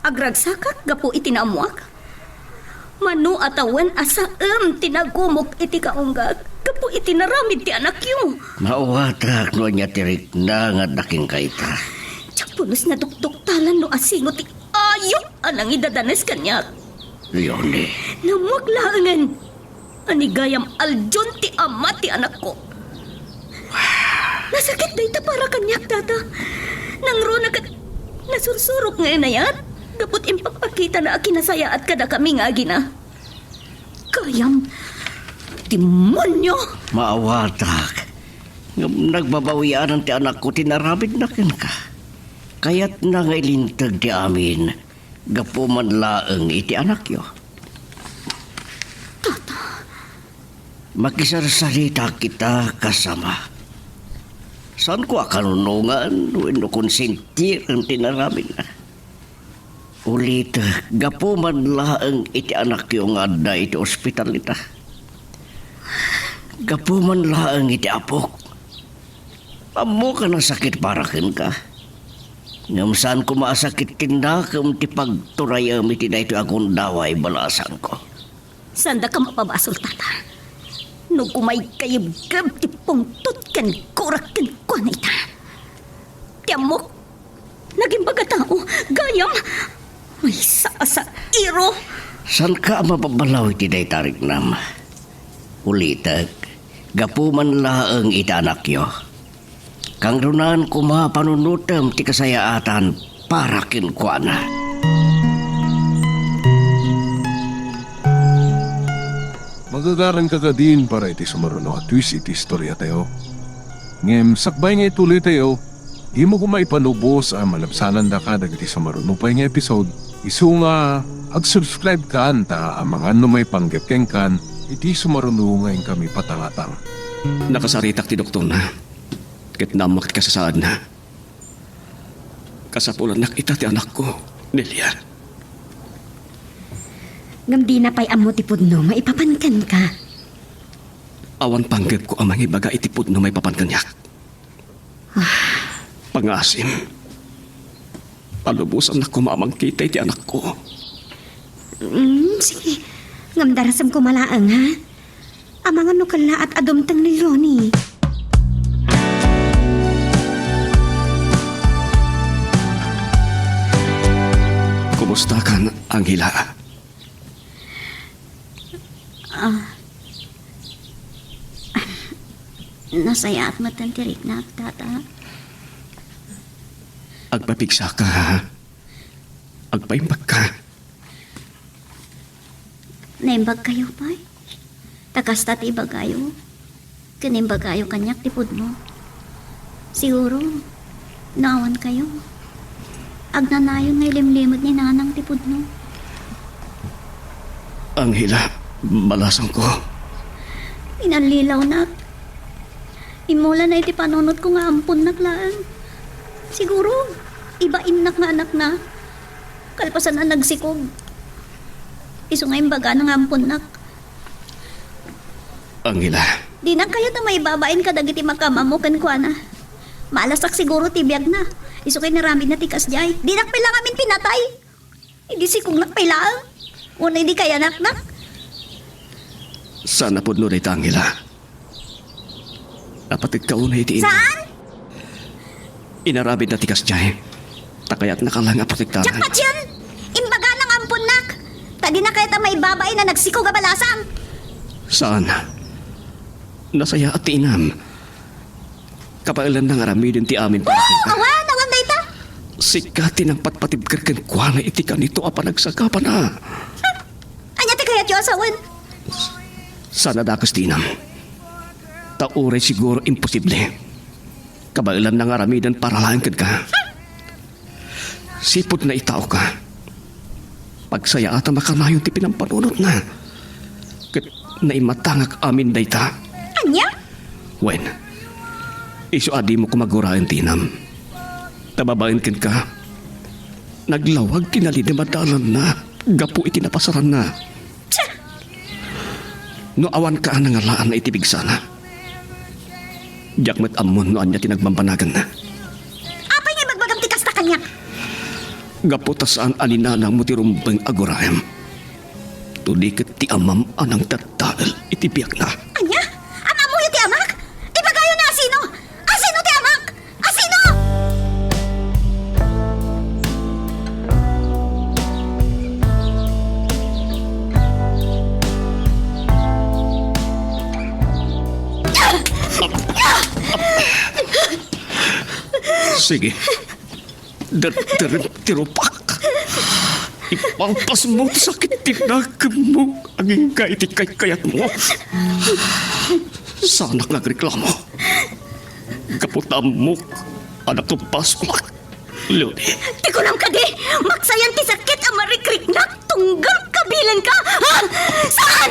Agragsakak gapu iti naammuak? Mano a tawen a saem ti nagumok iti kaunggak gapu iti naramid ti anakyo? Maawatak no ania ti rikna nga adda kenka ita. Diak pulos nadukduktalan no asino ti ayup a nangidadanes kaniak. Leonie. Nammuak laengen a ni gayam aldion ti ama ti anakko. Nasakit dayta para kaniak, Tata. Nangruna ket nasursurok nga inayat gapu ti impakpakitana a kinasayaat kadakami nga agina. Gayam, demonio! Maawatak. Ngem nagbabawianan ti anakko ti naramidna kenka. Kayatna nga ilinteg ti amin gapu man laeng iti anakyo. Tata. Makisarsarita kita kas ama. Saanko a kanunongan wenno konsentiren ti naramidna. Ulitek, gapu man laeng iti anakyo nga adda iti ospital ita. Gapu man laeng iti apok. Ammok a nasakit para kenka. Ngem saan koma a sakit ti nakem ti pagturayem iti daytoy a gundaway, balasangko. Saandaka mapabasol, Tata. No kumaygayebgeb ti pungtot ken gurak kenkuana ita. Ti ammok, nagimbaga tao, gayam, maysa a sairo. Saanka a mababalaw iti dayta a riknam? Ulitek, gapu man laeng iti anakyo. Kangrunaen koma panunotem ti kasayaatan para kenkuana. Magagaranka kadin para iti sumaruno a twist iti istoriatayo. Ngem sakbay nga ituloytayo, dimo koma ipanubos a malabsanandaka dagiti sumaruno pay nga episode. Isu nga ag-subscribe kan ta amangan no maipanggep kenkan iti sumaruno nga inkami patangatang. Nakasaritak ti doktorna, ket naammoak ti kasasaadna. Kasapulannak ita ti anakko, Nelia. Ngem dina pay ammo ti pudno maipapan kenka. Awan panggepko a mangibaga iti pudno maipapan kaniak. Ah. Pangngaasim. Palubosannak koma a mangkita iti anakko. Mm, sige. Ngem darasem koma laeng, ha? Amangan no kellaat a dumteng ni Leonie. Kumustakan, Angela? Ah. Nasayaat metten ti riknak, Tata. Agpapigsaka, ha? Agpaimbagka. Naimbagkayo pay? Ta kasta ti ibagayo. Ken imbagayo kaniak ti pudno. Siguro, no awan kayo, agnanayon nga ilimlimed ni Nanang ti pudno. Angela, balasangko. Inallilawnak. Immulana iti panunotko nga amponnak laeng. Siguro, ibainnak nga anakna. Kalpasan a nagsikog. Isu nga imbagana nga amponnak. Angela. Dinak kayat a maibabain kadagiti makaammo kenkuana. Malasak siguro ti biagna. Isu nga inaramidna ti kasdiay. Dinak pay la ngamin pinatay. Idi sikognak pay laeng. Wenno idi kayanaknak. Saan a pudno dayta, Angela. Apategka unay iti inam. Saan? Inaramidna ti kasdiay. Ta kayatnaka laeng a protektaran. Diak patien! Imbagana nga amponnak! Ta dina kayat a maibabain a nagsikog a balasang! Saan? Nasayaat ti inam. Kabaelanna nga aramiden ti amin para kenka. Awan, awan dayta! Sika ti nangpatpatibker kenkuana iti kanito a panagsakapana. Ania ti kayatyo a sawen? Saan a dakes ti inam. Ta uray siguro imposible. Kabaelanna nga aramiden para laeng kenka. Sipud naitaoka, pagsayaatan a kanayon ti pinampanunotna. Ket naimatangak amin dayta. Ania? Wen, isu a dimo koma guraen ti inam. Ta babaen kenka, naglawag ti nalidem a dalanna gapu iti napasaranna. Tia! No awanka a nangalaan iti pigsana, diak met ammo no ania ti nagbambanaganna. Apay nga ibagbagam ti kasta kaniak? Gapu ta saan a ni nanangmo ti rumbeng a guraem. Tuli ket ti amam a nangdaddael iti biagna. Ania? Am-ammoyo ti amak? Ibagayo no asino? Asino ti amak? Asino? Sige. Derderem ti rupak. Ipalpasmo ti sakit ti nakemmo agingga iti kaykayatmo. Saanak nga agreklamo. Gapu ta ammok a nakebasolak, Leonie. Ti kunam kadi, maksayan ti sakit a marikriknak tunggal kabilenka, ha? Saan?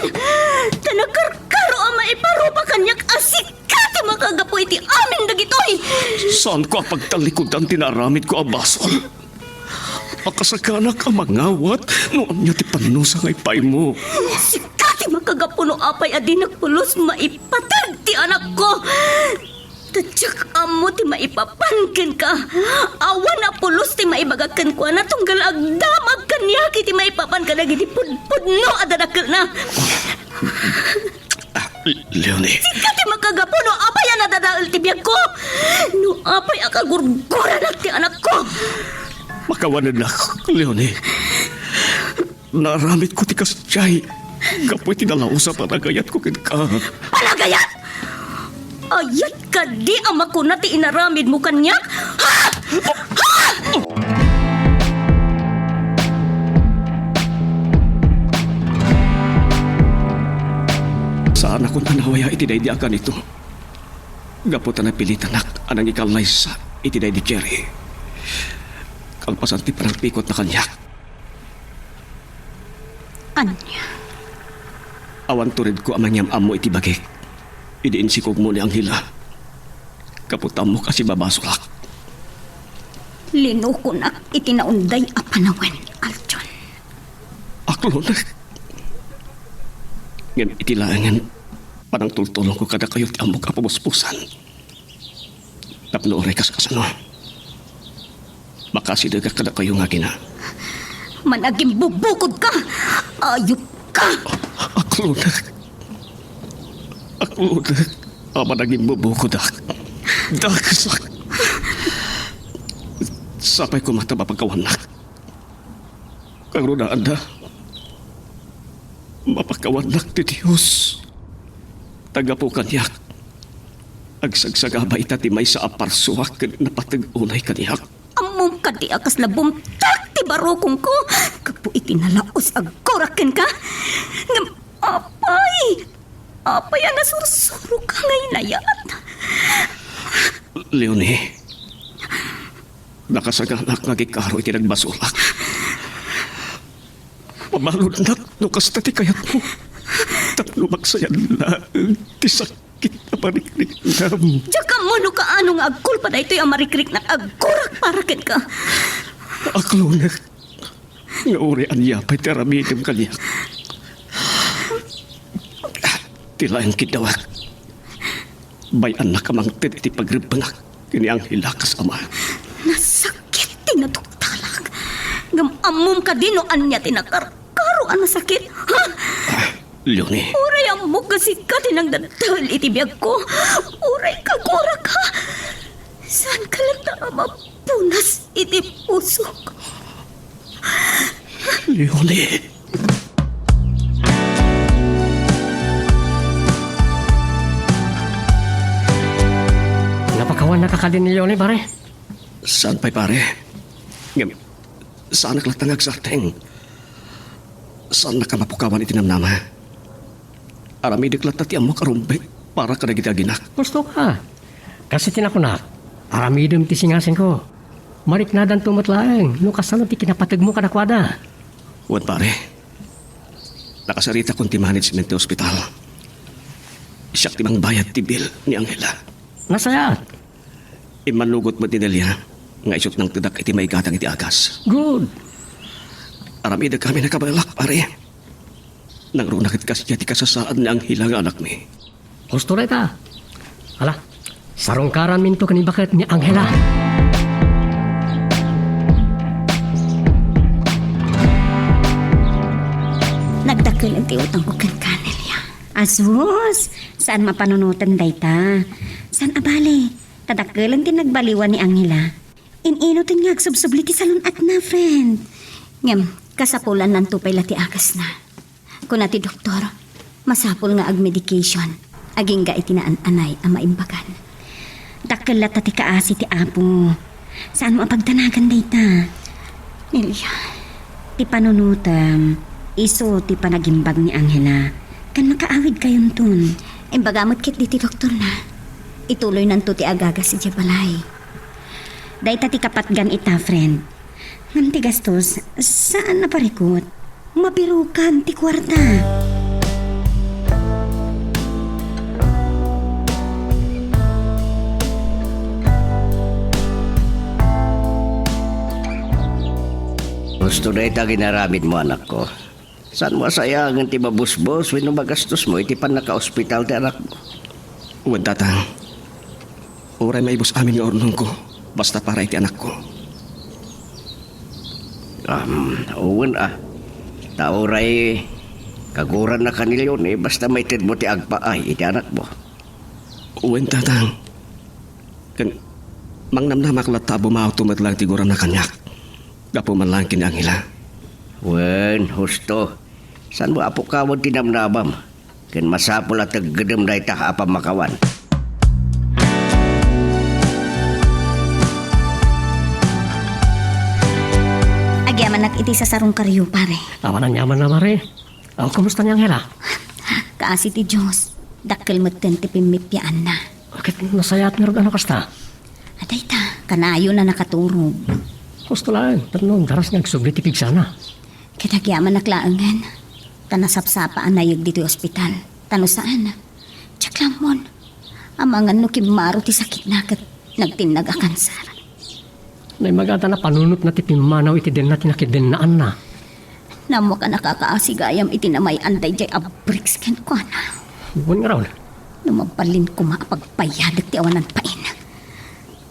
Ta nakarkaro a maiparupa kaniak a sika ti makagapu iti amin dagitoy. Saanko a pagtalikudan ti naaramidko a basol. Makasakanak a mangawat no ania ti pannusa nga ipaymo. Sika ti makagapu no apay a dinak pulos maipateg ti anakko. Ta diak ammo ti maipapan kenka. Awan a pulos ti maibaga kenkuana tunggal agdamag kaniak iti maipapan kadagiti pudpudno a dadakelna. Ah, Leonie. Sika ti makagapu no apay a nadadael ti biagko. No apay a kagurguranak ti anakko. Makawanennak, Leonie. Naaramidko ti kasdiay gapu iti nalaus a panagayatko kenka. Panagayat? Ayat Kadi a makuna ti inaramidmo kaniak? Ha? Ha? Saanakon a nawaya iti daydi a kanito. Gapu ta napilitanak a nangikallaysa iti daydi Jerry. Kalpasan ti panagpikotna kaniak. Ania? Awan turedko a mangyam-ammo iti bagik idi insikogmo ni Angela. Gapu ta ammok a sibabasolak. Linukonak iti naunday a panawen, Aljon. Aklonek. Ngem iti laengen, panangtultulongko kadakayo ti ammok a pabusbusan. Tapno uray kas-, kasano, makasidegak kadakayo nga agina. Managimbubukodka! Ayupka! Aklonek. Aklonek. A managimbubukodak. Dakesak. Sapay koma ta mapakawannak. Kagrudaanda, mapakawannak ti Dios. Ta gapu kaniak, agsagsagaba ita ti maysa a parsuak ken napateg unay kaniak. Ammom kadi a kasla bumtak ti barukongko gapu iti nalaus a aggurak kenka? Ngem apay, apay a nasursuroka nga inayat? Leonie, nakasaganak nga agikaro iti nagbasolak. Mabaludnak no kasta ti kayatmo. Tapno maksayan laeng ti sakit a marikriknam. Diak ammo no kaano nga agkulpa daytoy a marikriknak a aggurak para kenka. Aklonek. Nga uray ania pay ti aramidem kaniak. Ti laeng kiddawak. Bay-annak a mangted iti pagrebbengak ken ni Angela kas ama. Nasakit ti naduktalak. Ngem ammom kadi no ania ti nakarkaro a nasakit? Ha? Leonie. Uray ammok nga sika ti nangdadael iti biagko. Uray kaguraka. Saanka latta a mapunas iti pusok. Leonie. Napakawannaka kadi ni Leonie, pare? Saan pay, pare. Ngem, saanak latta nga agsardeng. Saannak a mapukawan iti namnama. Aramidek latta ti ammok a rumbeng para kadagiti aginak. Husto ka. Kas iti nakunak, aramidem ti singasingko. Mariknadanto met laeng no kasano ti kinapategmo kadakuada. Wen, pare. Nakasaritakon ti management ti ospital. Siak ti mangbayad ti bill ni Angela. Nasayaat. Immanugot met ni Delia nga isut' nangtedak iti maigatang iti agas. Good. Aramidek amin a kabaelak, pare. Nangruna ket kasdiay ti kasasaad ni Angela nga anakmi. Husto dayta. Ala, sarungkaranminto ken ni baket ni Angela. Nagdakkel ti utangko kenka, Nelia. Asus, saan mapanunoten dayta. Saan a bale, ta dakkelen ti nagbaliwan ni Angela. In-inoten nga agsubsubli ti salun-atna, friend. Ngem, kasapulannanto pay la ti agasna. Kuna ti doktor, masapul nga agmedication, agingga iti naan-anay a maimbagan. Dakkel latta ti kaasi ti Apo. Saanmo a pagdanagan dayta. Nelia, ti panunotem, isu ti panagimbag ni Angela, ken makaawidkayonton. Imbaga met ketdi ti doktorna. Ituloynanto ti agagas idiay balay. Dayta ti kapatgan ita, friend. Ngem ti gastos, saan a parikut. Mabirukan ti kuarta. Husto dayta nga inaramidmo, anakko. Saanmo a sayaen ti mabusbos wenno magastosmo iti pannakaospital ti anakmo? Wen, Tatang. Uray maibus amin nga urnongko, basta para iti anakko. Am, wen a. Ta uray kagurannaka ni Leonie, basta maitedmo ti agpaay iti anakmo. Wen, Tatang. Ken mangnamnamak latta a bumawto met laeng ti gurana kaniak. Gapu man laeng ken ni Angela. Wen, husto. Saanmo a pukawen ti namnamam? Ken masapul a teggedem dayta a pammakawan. Nak iti sasarungkaryo, pare. Awan aniaman a, mare. Aw, kumusta ni Angela? Kaasi ti Dios, dakkel metten ti pimmippiaanna. Ket nasayaat ngarud a no kasta? Adayta, kanayon a nakaturog. Husto laeng, tapno daras nga agsubli ti pigsana. Ket agyamanak laengen, ta nasapsapa a nayeg ditoy ospital. Ta no saan, diak la ammon. Amangan no kimmaro ti sakitna ket nagtinnag a kanser. Naimagada a panunotna ti pimmanaw iti denna ti nakidennaanna. Nammoak a nakakaasi gayam iti namay-an daydiay a bricks kenkuana. Wen ngarud. No mabalin koma a pagbayadek ti awanan pain,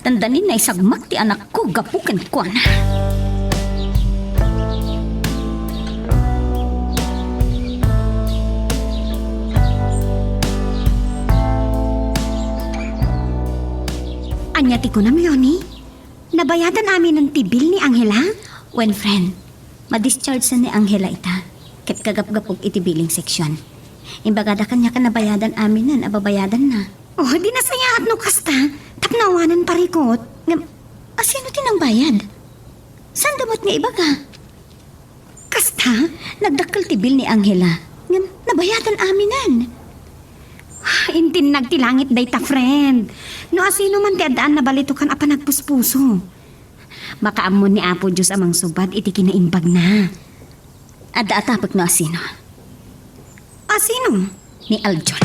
dandanin naisagmak ti anakko gapu kenkuana. Ania ti kunam, Leonie? Nabayadan aminen ti bill ni Angela? Wen, friend, madischarge ni Angela ita, ket kagapgapog iti billing section. Imbagada kaniak a nabayadan aminen a babayadanna. Oh, di nasayaat no kasta, tapno awanen parikut. Ngem, asino ti nangbayad? Saan da met nga ibaga? Kasta, nagdakkel ti bill ni Angela, ngem nabayadan aminen. Intinnag ti langit dayta, friend. No asino man ti addaan nabalitokan a panagpuspuso. Makaammo ni Apo Dios a mangsubad iti kinaimbagna. Adda a tapek no asino. Asino? Ni Aljon.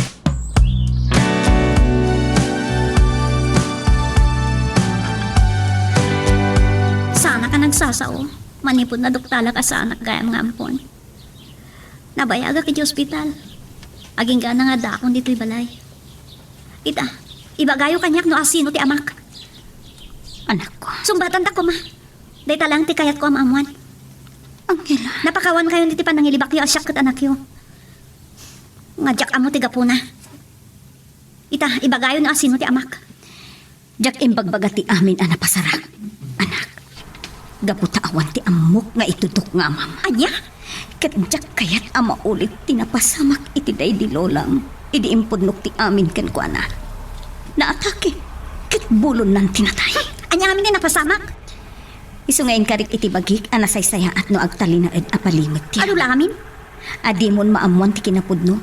Saanak a nagsasao. Manipud naduktalak a saanak gayam nga ampon. Nabayagak iti ospital. Agingga nga addaakon ditoy balay. Ita, ibagayo kaniak no asino ti amak. Anakko. Sungbatandak koma. Dayta lang ti kayatko a maammuan. Angela. Napakawankayon iti panangilibakyo a siak ket anakyo. Nga diak ammo ti gapuna. Ita, ibagayo no asino ti amak. Diak imbagbaga ti amin a napasarak, anak. Gapu ta awan ti ammok nga itudok nga amam. Ania? Ket diak kayat a maulit ti napasamak iti daydi lolam idi impudnok ti amin kenkuana. Naatake ket bulonnan ti natay. Ania ngamin ti napasamak? Isu nga inkarik iti bagik a nasaysayaat no agtalinaed a palimed ti. Adu la amin? A dimon maammuan ti kinapudno.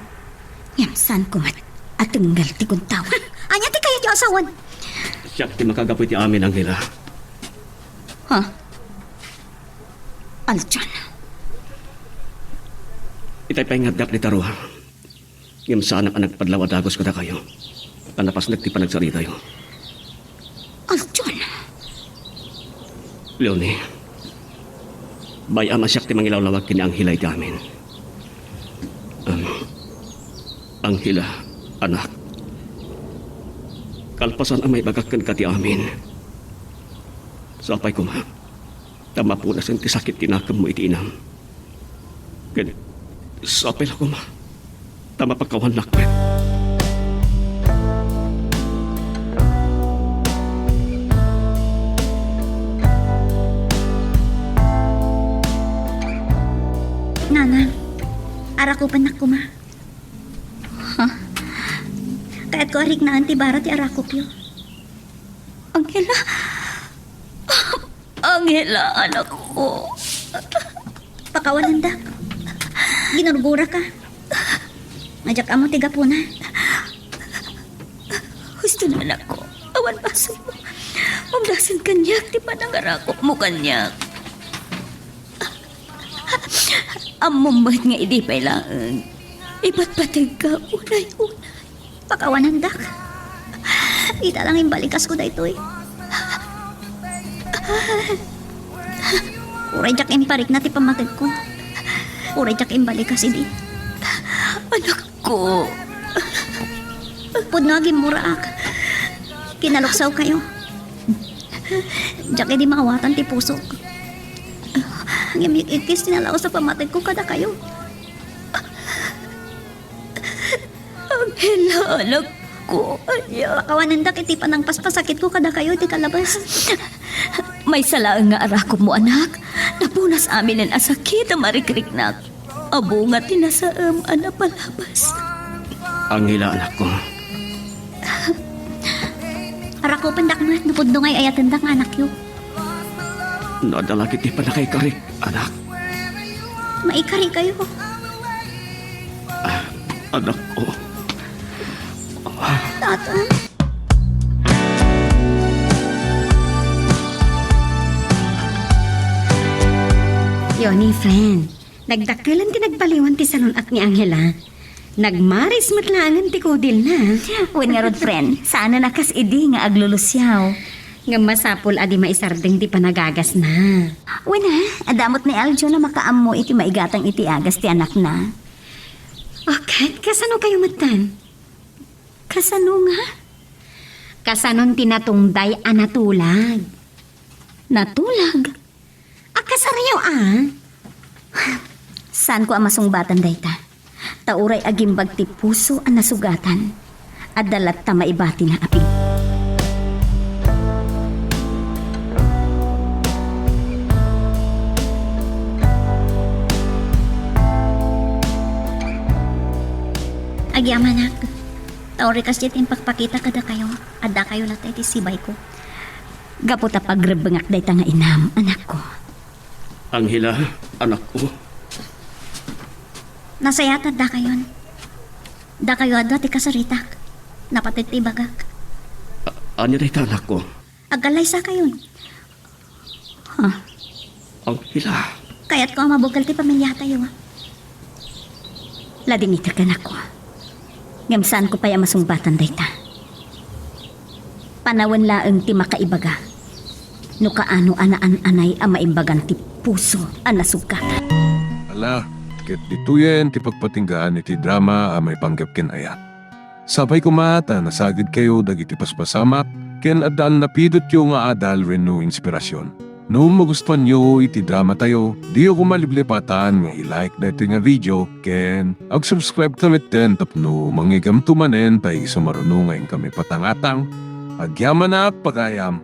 Ngem saanko met a tengngel ti kuntaw. Ania ti kayatyo a sawen? Siak ti makagapu iti amin, Angela. Ha? Aljon. Itay pay nga addak dita rua. Ngem saanak a nagpadlaw a dagus kadakayo. Ta napasnek ti panagsaritayo. Aljon. Leonie, bay-am a siak ti mangilawlawag ken ni Angela iti amin. Am, Angela, anak. Kalpasan a maibagak kenka ti amin. Sapay koma, ta mapunasen ti sakit ti nakemmo iti inam. Ket sapay la koma, ta mapakawannak met. Nanang, arakupennak koma. Ha? Kayatko a riknaan ti bara ti arakupyo. Angela! Angela, anakko. Pakawanandak. Ginurguraka. Nga diak ammo ti gapuna. Husto na, anakko. Awan basolmo. Umdasen kaniak ti panangarakupmo kaniak. Ammom met nga idi pay laeng, ipatpategka unay-unay. Pakawanandak. Ita lang imbalikasko daytoy. Uray diak imparikna ti pammategko. Uray diak imbalikas idi. Anakko. Pudno a gimmuraak. Kinaluksawkayo. Diak idi maawatan ti pusok. Ngem ikkis ti nalaus a pammategko kadakayo. Angela, anakko, ania? Pakawanendak iti panangpaspasakitko kadakayo iti kalabas. Maysa laeng nga arakupmo, anak. Napunas aminen a sakit a marikriknak. A bunga ti nasaem a napalabas. Angela, anakko. Arakupendak met no pudno nga ay-ayatendak nga anakyo. Nadala iti pannakaikarik, anak. Maikarikayo. Ah, anakko. Tata. Yoni, friend. Nagdakkelan ti nagbaliwan ti salun-at ni Angela. Nagmaris met laengen ti kudilna. Wen ngarud, friend, saanen a kas idi nga aglulusiaw. Ngem masapul a di maisardeng ti panagagasna. Wen a, adda met ni Aljo a makaammo iti maigatang iti agas ti anakna. O ket, kasano kayo metten? Kasano nga? Kasanon ti natungday a natulag. Natulag? A, kasarayo a? Saanko a masungbatan dayta. Ta uray agimbag ti puso a nasugatan, adda latta maibatina a pin-. Agyamanak, ta uray kasdiay ti impakpakita kadakayo, addakayo latta iti sibayko. Gapu ta pagrebbengak dayta nga inam, anakko. Angela, anakko. Nasayaat a dakayon. Dakayo a dua ti kasaritak. Napateg ti ibagak. A-, ania dayta, anakko? Agkallaysakayon. Ha? Angela. Kayatko a mabukel ti pamiliatayo. Ladingitek, anakko. Ngem saanko pay a masungbatan dayta. Panawen laeng ti makaibaga no kaano a naan-anay a maimbagan ti puso a nasugkatan. Ala, ket ditoyen ti pagpatinggaan iti drama a maipanggep ken ayat. Sapay koma ta nasagidkayo dagiti paspasamak ken adda a napidotyo nga adal wenno inspirasyon. No magustuanyo iti dramatayo, diyo koma liplipatan nga i-like daytoy nga video ken ag-subscribe ta metten tapno mangigamto manen ta isu maruno nga inkami patangatang. Agyamanak, pagayam!